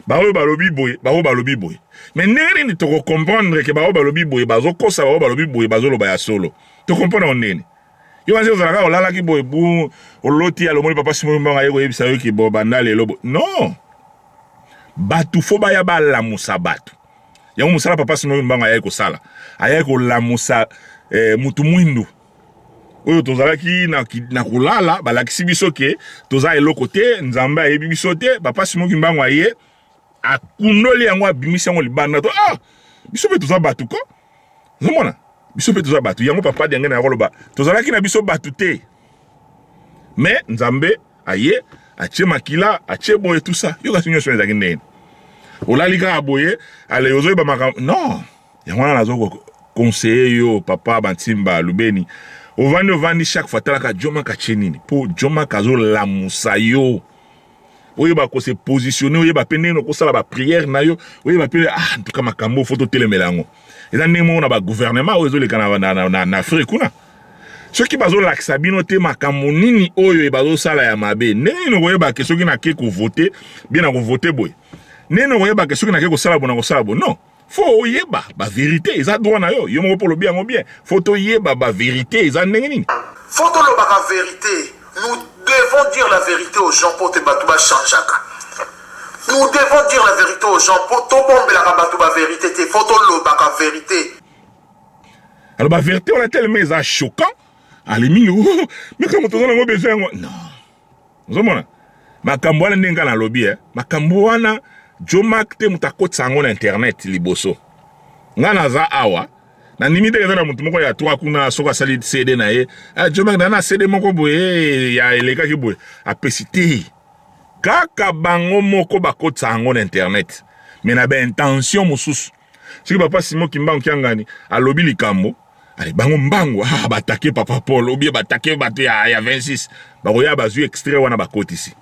Baoyo balobi boye, baoyo balobi boye. Mais ndenge nini toko comprendre que baoyo balobi boye bazokosa, baoyo balobi boye bazoloba ya solo? To comprendre yango ndenge nini? Yo wanzi ozalaka olalaki boye bu oloti ya lomoni papa Simon Mbanga ye koyebisa yo ki bo banda lelo bo. Non! Bato fo baya balamusa bato. Yango mosala papa Simon Mbanga ayaki kosala. Ayaki kolamusa eh, mutu mwindu. Oyo tozalaki na, na kolala, balakisi biso ke toza eloko te, Nzambe ayebi biso te. Papa Simon Kimbangu aye akundoli yango, abimisi yango libanda to ah biso mpe toza bato ko. Ozomona? Biso mpe toza bato. Yango papa Diangenda ya koloba tozalaki na biso bato te. Mais Nzambe aye atie makila atie boye tout ça. Yo kasi nyonso ezalaki ndenge. Olali kaka boye, ale ozoyeba makambo. Non. Yango wana nazo ko conseiller yo papa Bantimba Lubeni. Ovandi ovandi chaque fois talaka Djomak atie nini po Djomak azolamusa yo. Oyeba ko se positionner, oyeba pe ndenge okosala ba prière na yo, oyeba pe ah en tout cas makambo faut totelemela yango. Eza ndenge moko na ba gouvernement oyo ezoleka na, na, na, na, na Afrique kuna. Soki bazolakisa bino te makambo nini oyo bazosala ya mabe, ndenge nini okoyeba ke soki nake kovote bien na kovote boye, ndenge nini okoyeba ke soki nake kosala boye na kosala boye? Non, faut oyeba ba vérité, eza droit na yo, yo moko mpo olobi yango bien, faut toyeba ba vérité eza ndenge nini. Faut tolobaka vérité, nous devons dire la vérité aux gens po te bato ba changeaka. Nous devons dire la vérité aux gens po tobombelaka bato ba vérité te, faut tolobaka vérité. Alors ba vérité wana tellement eza choquant, ale mingi oh, mais comme toza nango besoin yango non. Ozomona makambo wana ndenge nga nalobi eh, makambo wana Djomak te moto akotisa yango na internet liboso. Nga naza awa nandimi te eza na moto moko ya 3 kuna soki asali CD na ye ah, Djomak na na CD moko boye ya elekaki boye apesi te kaka bango moko bakotisa yango na internet mais na ba intention mosusu. Soki papa Simon Kimbangu Kiangani alobi likambo ale bango mbangu ah, batake papa Paul ou bien batake bato ya, ya 26 bakoya bazwi extrait wana bakotisi.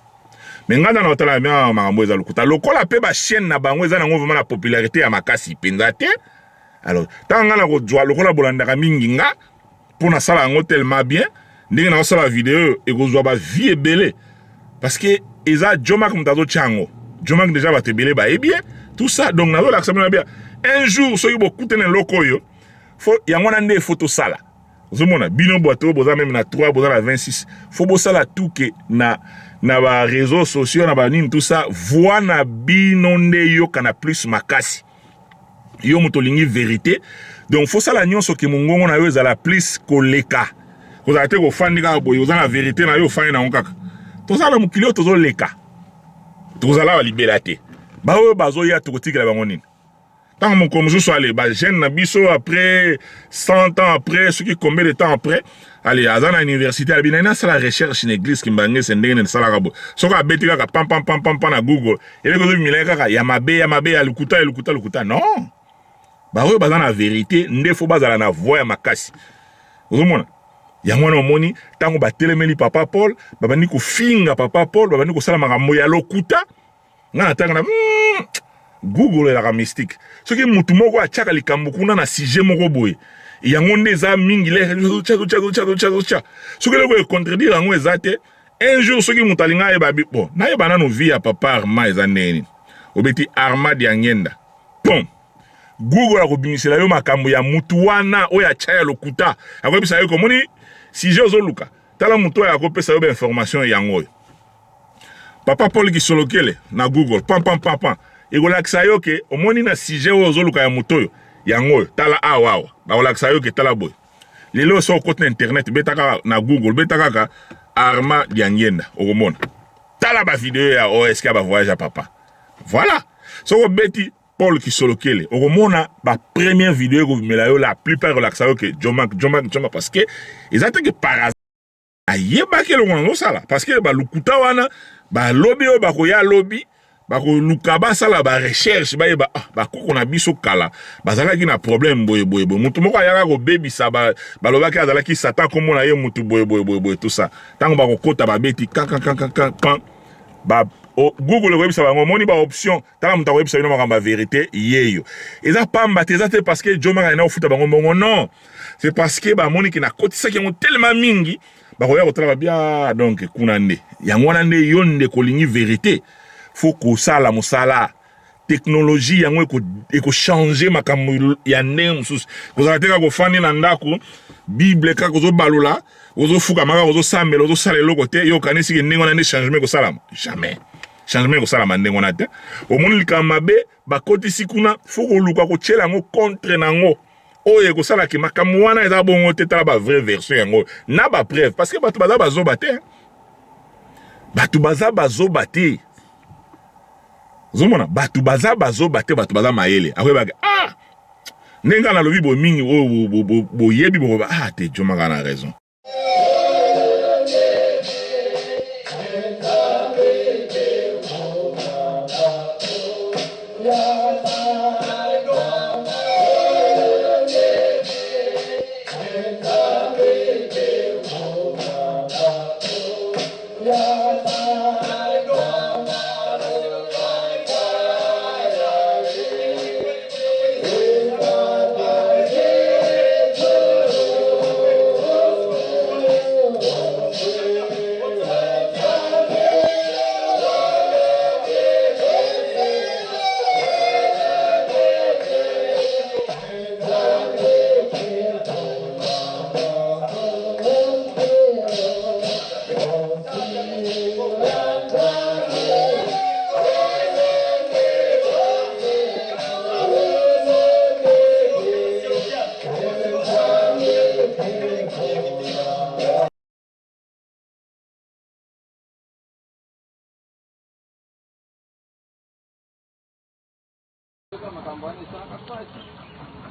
Mais ngai na otala mia makambo eza lokuta lokola pe ba chaîne na bango eza nango vraiment na popularité ya makasi mpenza te. Alors ntango ngai nakozwa lokola bolandaka mingi nga mpo nasala yango tellement bien ndenge nakosala video ekozwa ba vie ebele parce que eza Djomak moto azotya yango. Djomak déjà bato ebele bayebi ye tout ça, donc nazolakisa bino bien un jour soki bokutani eloko oyo fo yango wana nde fo tosala. Ozomona bino bato boza meme na 3 boza na 26 fo bosala tout ke na na ba réseaux sociaux na ba nini tout ça voix na bino nde yokana plus makasi. Yo moto olingi vérité, donc fo sala nyonso ke mongongo na yo ezala plus koleka. Kozala te kofandi kaka boye, oza na vérité na yo ofandi nango kaka. Tozala na mokili oyo tozoleka, tozala awa libela te. Baoyo bazoya tokotikela bango nini? Ntango mokolo mosusu ale ba jeune na biso après 100 ans après soki combien de temps après ale aza na université alobi nani asala recherche na église Kimbanguiste ndenge nini esalaka boye, soki abeti kaka pam pam pam pam pam na Google eloko ezobimela ye kaka ya mabe ya mabe ya lokuta ya lokuta lokuta. Non, baoyo baza na vérité nde fo bazala na voix ya makasi. Ozomona yango wana omoni ntango batelemeli papa Paul, babandi kofinga papa Paul, babandi kosala makambo ya lokuta. Nga natanga na Google elaka mystique. Soki mutu moko atiaka likambo kuna na sujet moko boye, yango nde eza mingi lere tcha tcha tcha tcha tcha. Soki eloko e contredire yango eza te, un jour soki mutu alinga ayeba bi bon, nayeba nanu vie ya papa Armand eza ndenge nini. Obeti Armand Diangenda. Pom. Google akobimisela yo makambo ya mutu wana oyo atya ya lokuta. Akoyebisa yo komoni sujet ozoluka. Tala mutu oyo akopesa yo ba information yango oyo. Papa Paul Kisolokele na Google pam pam pam pam ekolakisa yo ke omoni na sujet oyo ozoluka ya moto oyo yango oyo tala awa awa bakolakisa yo ke tala boye. Lelo soki okoti na internet beta kaka na Google beta kaka Armand Diangienda okomona tala ba video ya OSK ya ba voyage ya papa. Voilà, soki obeti Paul Kisolokele okomona ba première video ekobimela yo la plupart ekolakisa yo ke Djomak Djomak Djomak parce que eza te ke par ayebaki eloko nazosala parce que balukuta wana balobi oyo bakoya lobi bakoluka basala ba recherche bayeba ah, bakoko na biso kala bazalaki na problème boye boye boye. Motu moko ayaka kobebisa balobaki azalaki satan kombo na ye motu boye boye boye boye tout ça. Ntango bakokota babeti kan kan kan kan kan pan ba o, Google ekoyebisa bango omoni ba option tala moto akoyebisa bino makambo ya vérité yeyo eza pamba te, eza te parce que Djomak ayenda kofuta bango mbongo non, c'est parce que bamoni ke nakotisaki yango tellement mingi bakoya kotala babia donc kuna nde yango wana nde yo nde kolingi vérité faut kosala mosala. Technologie yango eko eko changer makambo ya ndenge mosusu. Kozala te kaka ofandi na ndako bible kaka ozobalola ozofukama kaka ozosambela ozosala eloko te, yo okanisi ke ndenge wana nde changement ekosalama? Jamais changement ekosalama ndenge wana te. Omoni likambo mabe bakotisi kuna, fo koluka kotyela yango contre na yango oyo ekosala ke makambo wana eza bongo te. Tala ba vraie version yango na ba preuve, parce que bato baza bazoba te, bato baza bazoba te. Ozomona bato baza bazoba te, bato baza mayele. Akoyebaka ah ndenge ngai nalobi boye mingi oyo boyebi bokoba ah te jomaka na raison.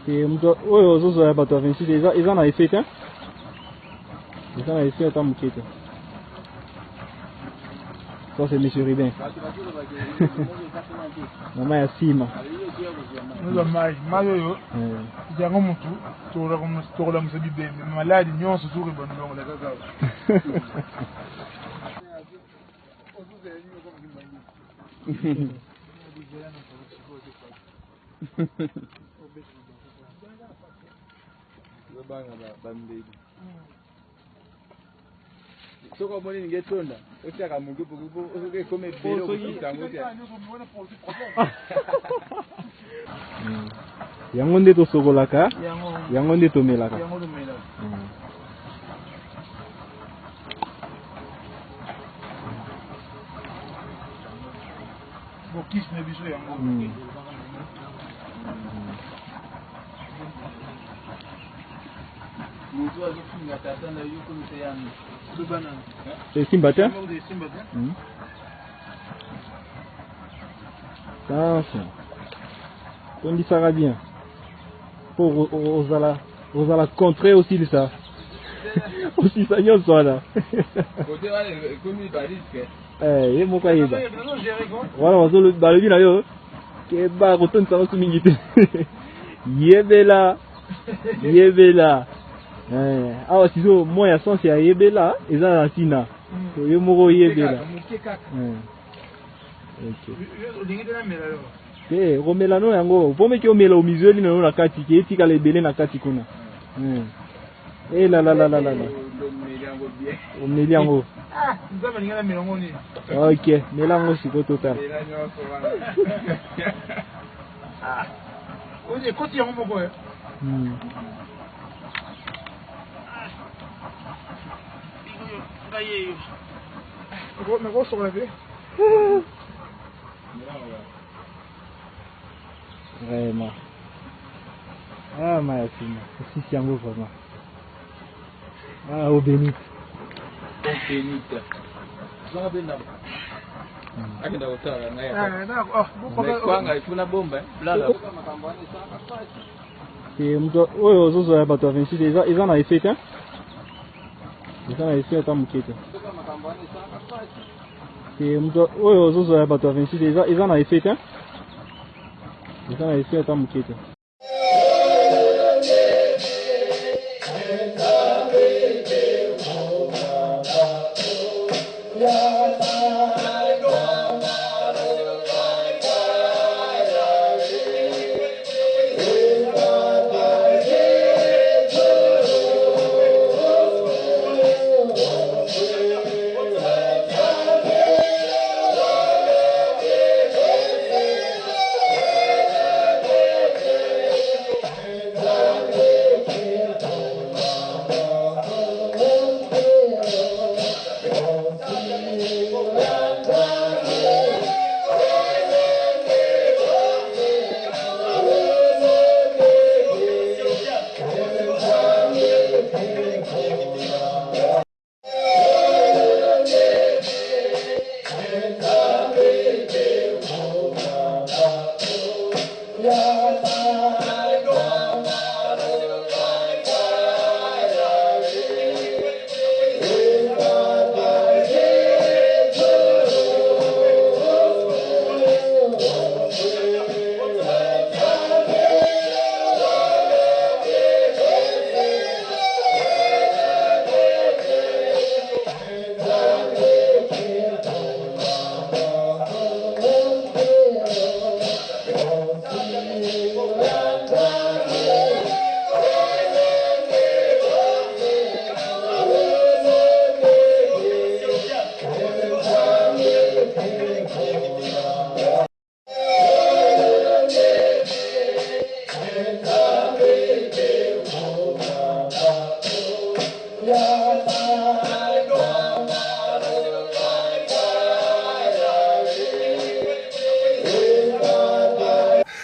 Te moto oyo ozozwa ya bato ya 26 eza, eza na effet te, eza na effet ata moke te. Ça c'est monsieur Rubin. Mama ya nsima. Oza mai mai oyo yango motu tokolamusa bibembe maladi nyonso soki bandongola kaka. Banga bambeli soki omoni ninge etonda otiaka moke soki ekomi ebele okokisa yango te. Yango nde tosokolaka, yango nde tomelaka. Bokisi na biso yango. Moto azofinga tata na yo komisa yango. Esimba te. Attention, tondisaka bien mpo ozala ozala contre osilisa osilisa nyonso wana. Ye moko ayeba wana balobi na yo keba kotondisa nyonso mingi te. Yebela yebela awa sizo mwa ya sens ya yebela eza na ntina yo moko oyebela te. Okomela no yango mpo meki omela omizweli na yo na kati ke etikala ebele na kati kuna. Elalalalala omeli yango. Ok, mela yango sikoyo totala. Ekoti yango moko. Ngai yeyo nakosokola te. Vraiment. Ah, maya nsima osisi yango vraiment. Ah, eau bénite. Bénite. Akenda kotala ngai kwanga ifuna bomba. Te moto oyo ozozwa ya bato ya 26 eza, eza na effet te, eza na effet ata moke te. Te moto oyo ozozwa ya bato ya 26 eza, eza na effet te, eza na effet ata moke te.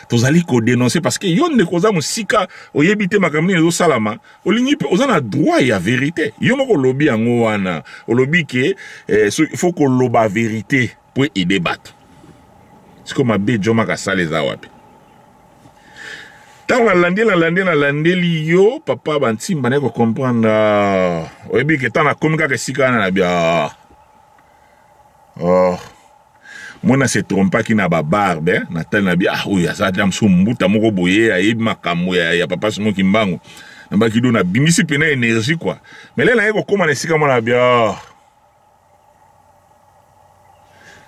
Tozali ko denoncer parce que yo ndeko oza mosika, oyebi te makambo nini ezosalama, olingi mpe oza na droit ya verite. Yo moko olobi yango wana, olobi ke eh, so, faut koloba verite po aider bato. Sikoyo mabe Djomak asala eza wapi? Ntango nalandi nalandi nalandeli yo papa bantimba naye kocomprendre, ah, oyebi ke ntango nakomi kaka esika wana na bia oh. Mwana se trompaki na ba barbe eh? Na tali na bi ah oyo aza ata mosusu mbuta moko boye ayebi makambo ya, ya papa Simon Kimbangu na baki do na bimisi pena energie quoi mais lelo naye kokoma na esika mwana bi ah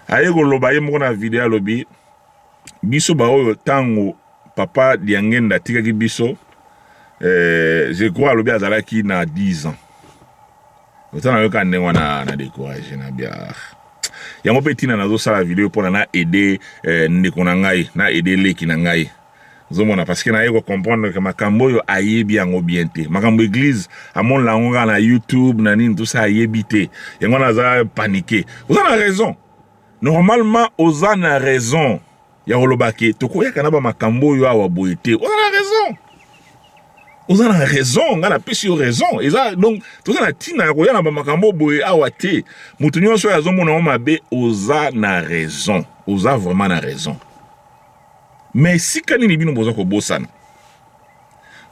aye koloba ye moko na video alobi biso baoyo ntango papa Diangenda atikaki biso eh, je crois alobi azalaki na 10 ans Oza na yoka ndenge wana na décourager na bia. Yango pe tina nazo sala video pona na aider eh, ndeko na ngai, na aider leki na ngai. Ozomona parce que naye ko comprendre que makambo oyo ayebi yango bien te. Makambo église amonela yango kaka na YouTube na nini tout ça ayebi te. Yango wana aza paniqué. Oza na raison. Normalement oza na raison. Ya koloba ke tokoyaka na ba makambo oyo awa boye te. Oza na raison. Oza na raison, nga napesi yo raison. Eza donc toza na tina ya koya na ba makambo boye awa te. Moto nyonso oyo azomona yango mabe, oza na raison. Oza vraiment na raison. Mais esika nini bino boza kobosana?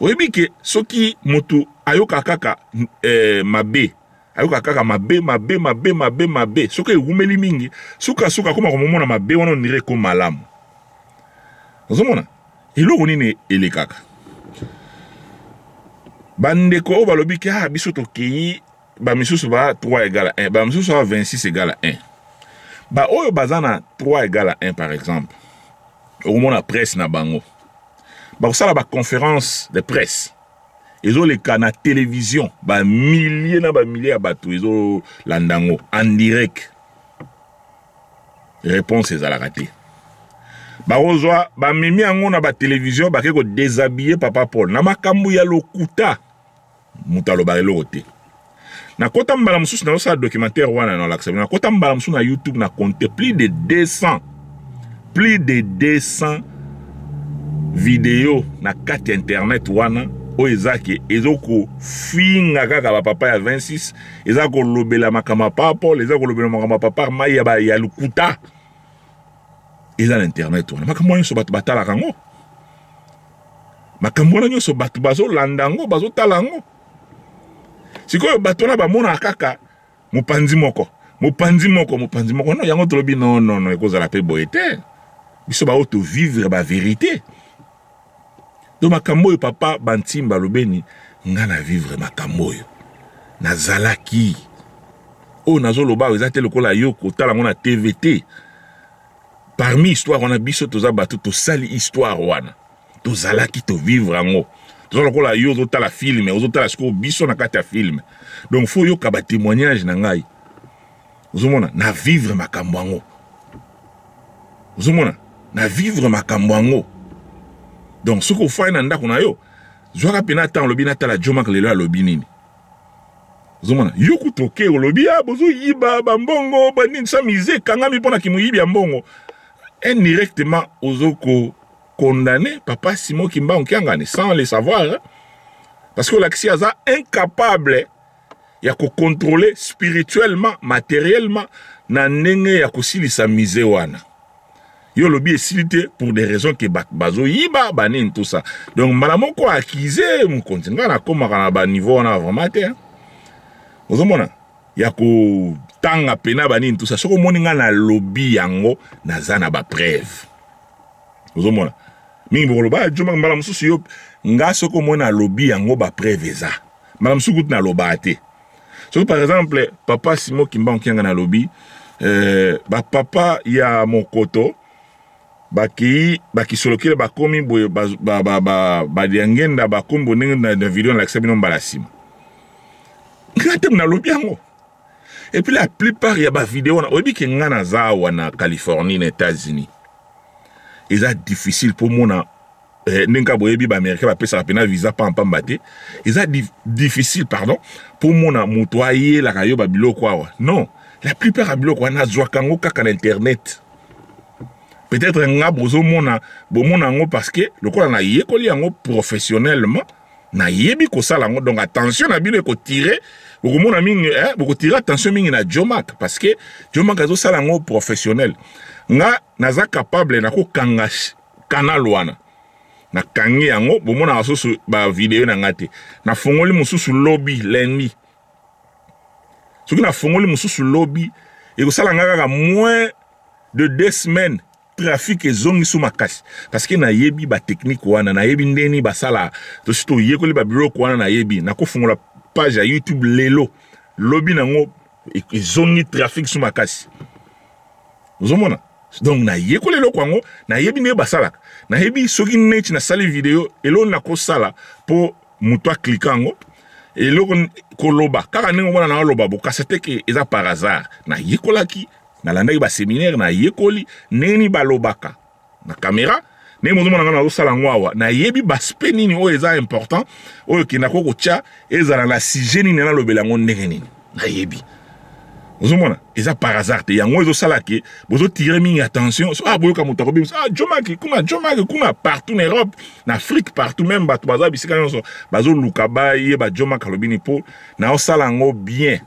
Oyebi ke soki moto ayoka kaka eh, mabe ayoka kaka mabe mabe mabe mabe mabe, soki ewumeli mingi, suka suka akoma komomona mabe wana onire ko malamu. Ozomona eloko nini elekaka? Bandeko oyo balobi ke ah, biso tokei, ba misusu ba 3 égale à 1, ba misusu ba 26 égale à 1. Ba oyo baza na 3 égale à 1 par exemple, okomona presse na bango bakosala ba conférence de presse ezoleka na télévision, ba milliers na ba milliers ya bato ezolanda yango en direct. Réponse ezalaka te. Bakozwa bamemi yango na ba télévision, bake ko déshabiller papa Paul na makambo ya lokuta, moto alobaka eloko te. Nakota mbala mosusu nazosala documentaire wana nalakisa bino, nakota mbala mosusu na YouTube na compte plus de 200, plus de 200 video na kati ya internet wana oyo eza ke ezokofinga kaka ba papa ya 26, eza kolobela makambo ya papa Paul, eza kolobela makambo ya papa mai ya, ya lokuta eza na internet wana. Makambo wana nyonso bato batalaka yango, makambo wana nyonso bato bazolanda yango, bazotala yango. Sikoyo bato wana bamonaka kaka mopanzi moko, mopanzi moko, mopanzi moko. Non, yango tolobi non, non, non, ekozala pe boye te. Biso baoyo tovivre ba vérité. Donc makambo oyo papa Bantimba alobeni, nga na vivre makambo oyo. Nazalaki. Oyo nazoloba eza te lokola yo kotala yango na TV te. Parmi histoire wana biso toza bato tosali histoire wana. Tozalaki tovivre yango. Toza lokola yo ozotala film, ozotala sikoyo biso na kati ya film. Donc faut yoka ba témoignage na ngai. Ozomona na vivre makambo yango. Ozomona na vivre makambo yango. Donc soki ofai na ndako na yo, zwaka pena temps olobi natala Djomak lelo alobi nini. Ozomona yo kutu oke olobi ah bozoyiba ba mbongo ba nini sa mise ekangami mpona kimoyibi ya mbongo. Indirectement ozoko condamner papa Simon Kimbangu Kiangani sans le savoir, hein? Parce que olakisi aza incapable ya ko contrôler spirituellement, matériellement na ndenge ya kosilisa mise wana. Yo lobi esili te pour des raisons que bato bazoyiba ba nini tout ça. Donc mbala moko accuse mokonzi, nga nakomaka na ba niveau wana vraiment te, hein? Ozomona ya kotanga pena ba nini tout ça. Soki omoni nga nalobi yango naza na ba preuve. Ozomona mingi bokoloba ah, Djomak mbala mosusu yo nga soki omoni nalobi yango ba preuve eza. Mbala mosusu kutu nalobaka te. Soki par exemple papa Simon Kimbangu Kiangani alobi eh, ba papa ya Mokoto bakei bakisolokele bakomi boye badiangenda bakomi boye ndenge na video nalakisa bino mbala nsima nga te nalobi yango. Et puis la plupart ya ba video wana oyebi ke nga naza awa na Californie na États-Unis, eza difficile po mona Eh, ndenge kaka boyebi baaméricain bapesaka mpena visa pampamba te, eza difficile, pardon, mpo mona moto ayelaka yo babiloko awa. Non, la plupart ya biloko wana azwaka yango kaka na internet. Peut-être nga bozomona, bomona yango parce que lokola nayekoli yango professionnellement, nayebi kosala yango. Donc attention na bino ekotire, bokomona mingi, eh, bokotire attention mingi na Jomak, parce que Jomak azosala yango professionnel. Nga naza capable nakokanga canal wana, nakangi yango, bomonaka susu bavideo na nga te. Nafongoli mosusu lobi lundi. Soki nafongoli mosusu lobi, ekosala nga kaka moins de 2 semaines, trafic ezongi so makasi, parce que nayebi batechnique wana, nayebi ndeni basala. Tosi toyekoli babiloko wana, nayebi nakofungola page ya YouTube lelo, lobi nango ezongi trafic so makasi. Ozomona, donc nayekoli eloko yango, nayebi ndenge basalaka, nayebi soki neti nasali video, eloko nakosala mpo moto aklika yango, eloko koloba kaka ndenge omona na oloba bokasa te ke eza par hasard. Nayekolaki, nalandaki baséminaire, nayekoli ndenge nini balobaka na caméra, ndenge mozomona nga nazosala yango awa. Nayebi baaspect nini oyo eza important, oyo okendako kotya, ezala na sujet nini, nalobela yango ndenge nini, nayebi. Ozomona, eza par hasard te. Yango ezosala ke bozotire mingi attention. So, ah, boyoka moto akobimisa, ah, Jomaki kuna, Jomaki kuna, partout na Europe, na Afrique, partout, même bato baza bisika nyonso bazoluka bayeba Jomaki alobi nini, mpo naosala yango bien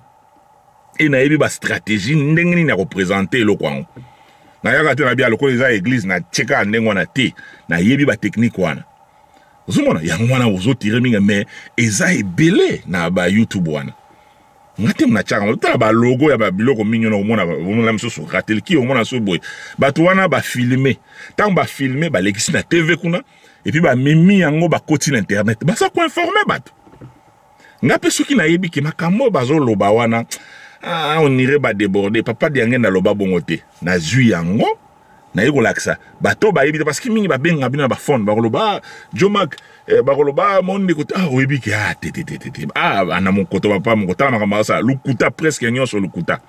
e nayebi bastratégie ndenge nini ya koprésenter eloko yango. Nayaka te na bia lokola eza église, natie kaka ndenge wana te, nayebi batechnique wana. Ozomona, yango wana ozotire mingi, mais eza ebele na bayoutube wana. Nga te natiaka, tala balogo ya babiloko mingi wana, omona, omona mosusu ratelki, omona so boye, bato wana bafilme. Ntango bafilme, balekisi na TV kuna, et puis bamemi yango, bakoti na internet, baza koinformer bato. Nga mpe soki nayebi ke makambo oyo bazoloba wana, ah, on irait badéborde, papa Diange naloba bongo te, nazwi yango, naye kolakisa bato bayebi te, parce que mingi babengaka bino na bafone, bakoloba, ah, Jomak, eh, bakoloba, ah, mo ndeko te, ah, oyebi ke, ah, te te te te te, ah, na mokoto papa mokotala makambo asala lukuta, presque nyonso lukuta.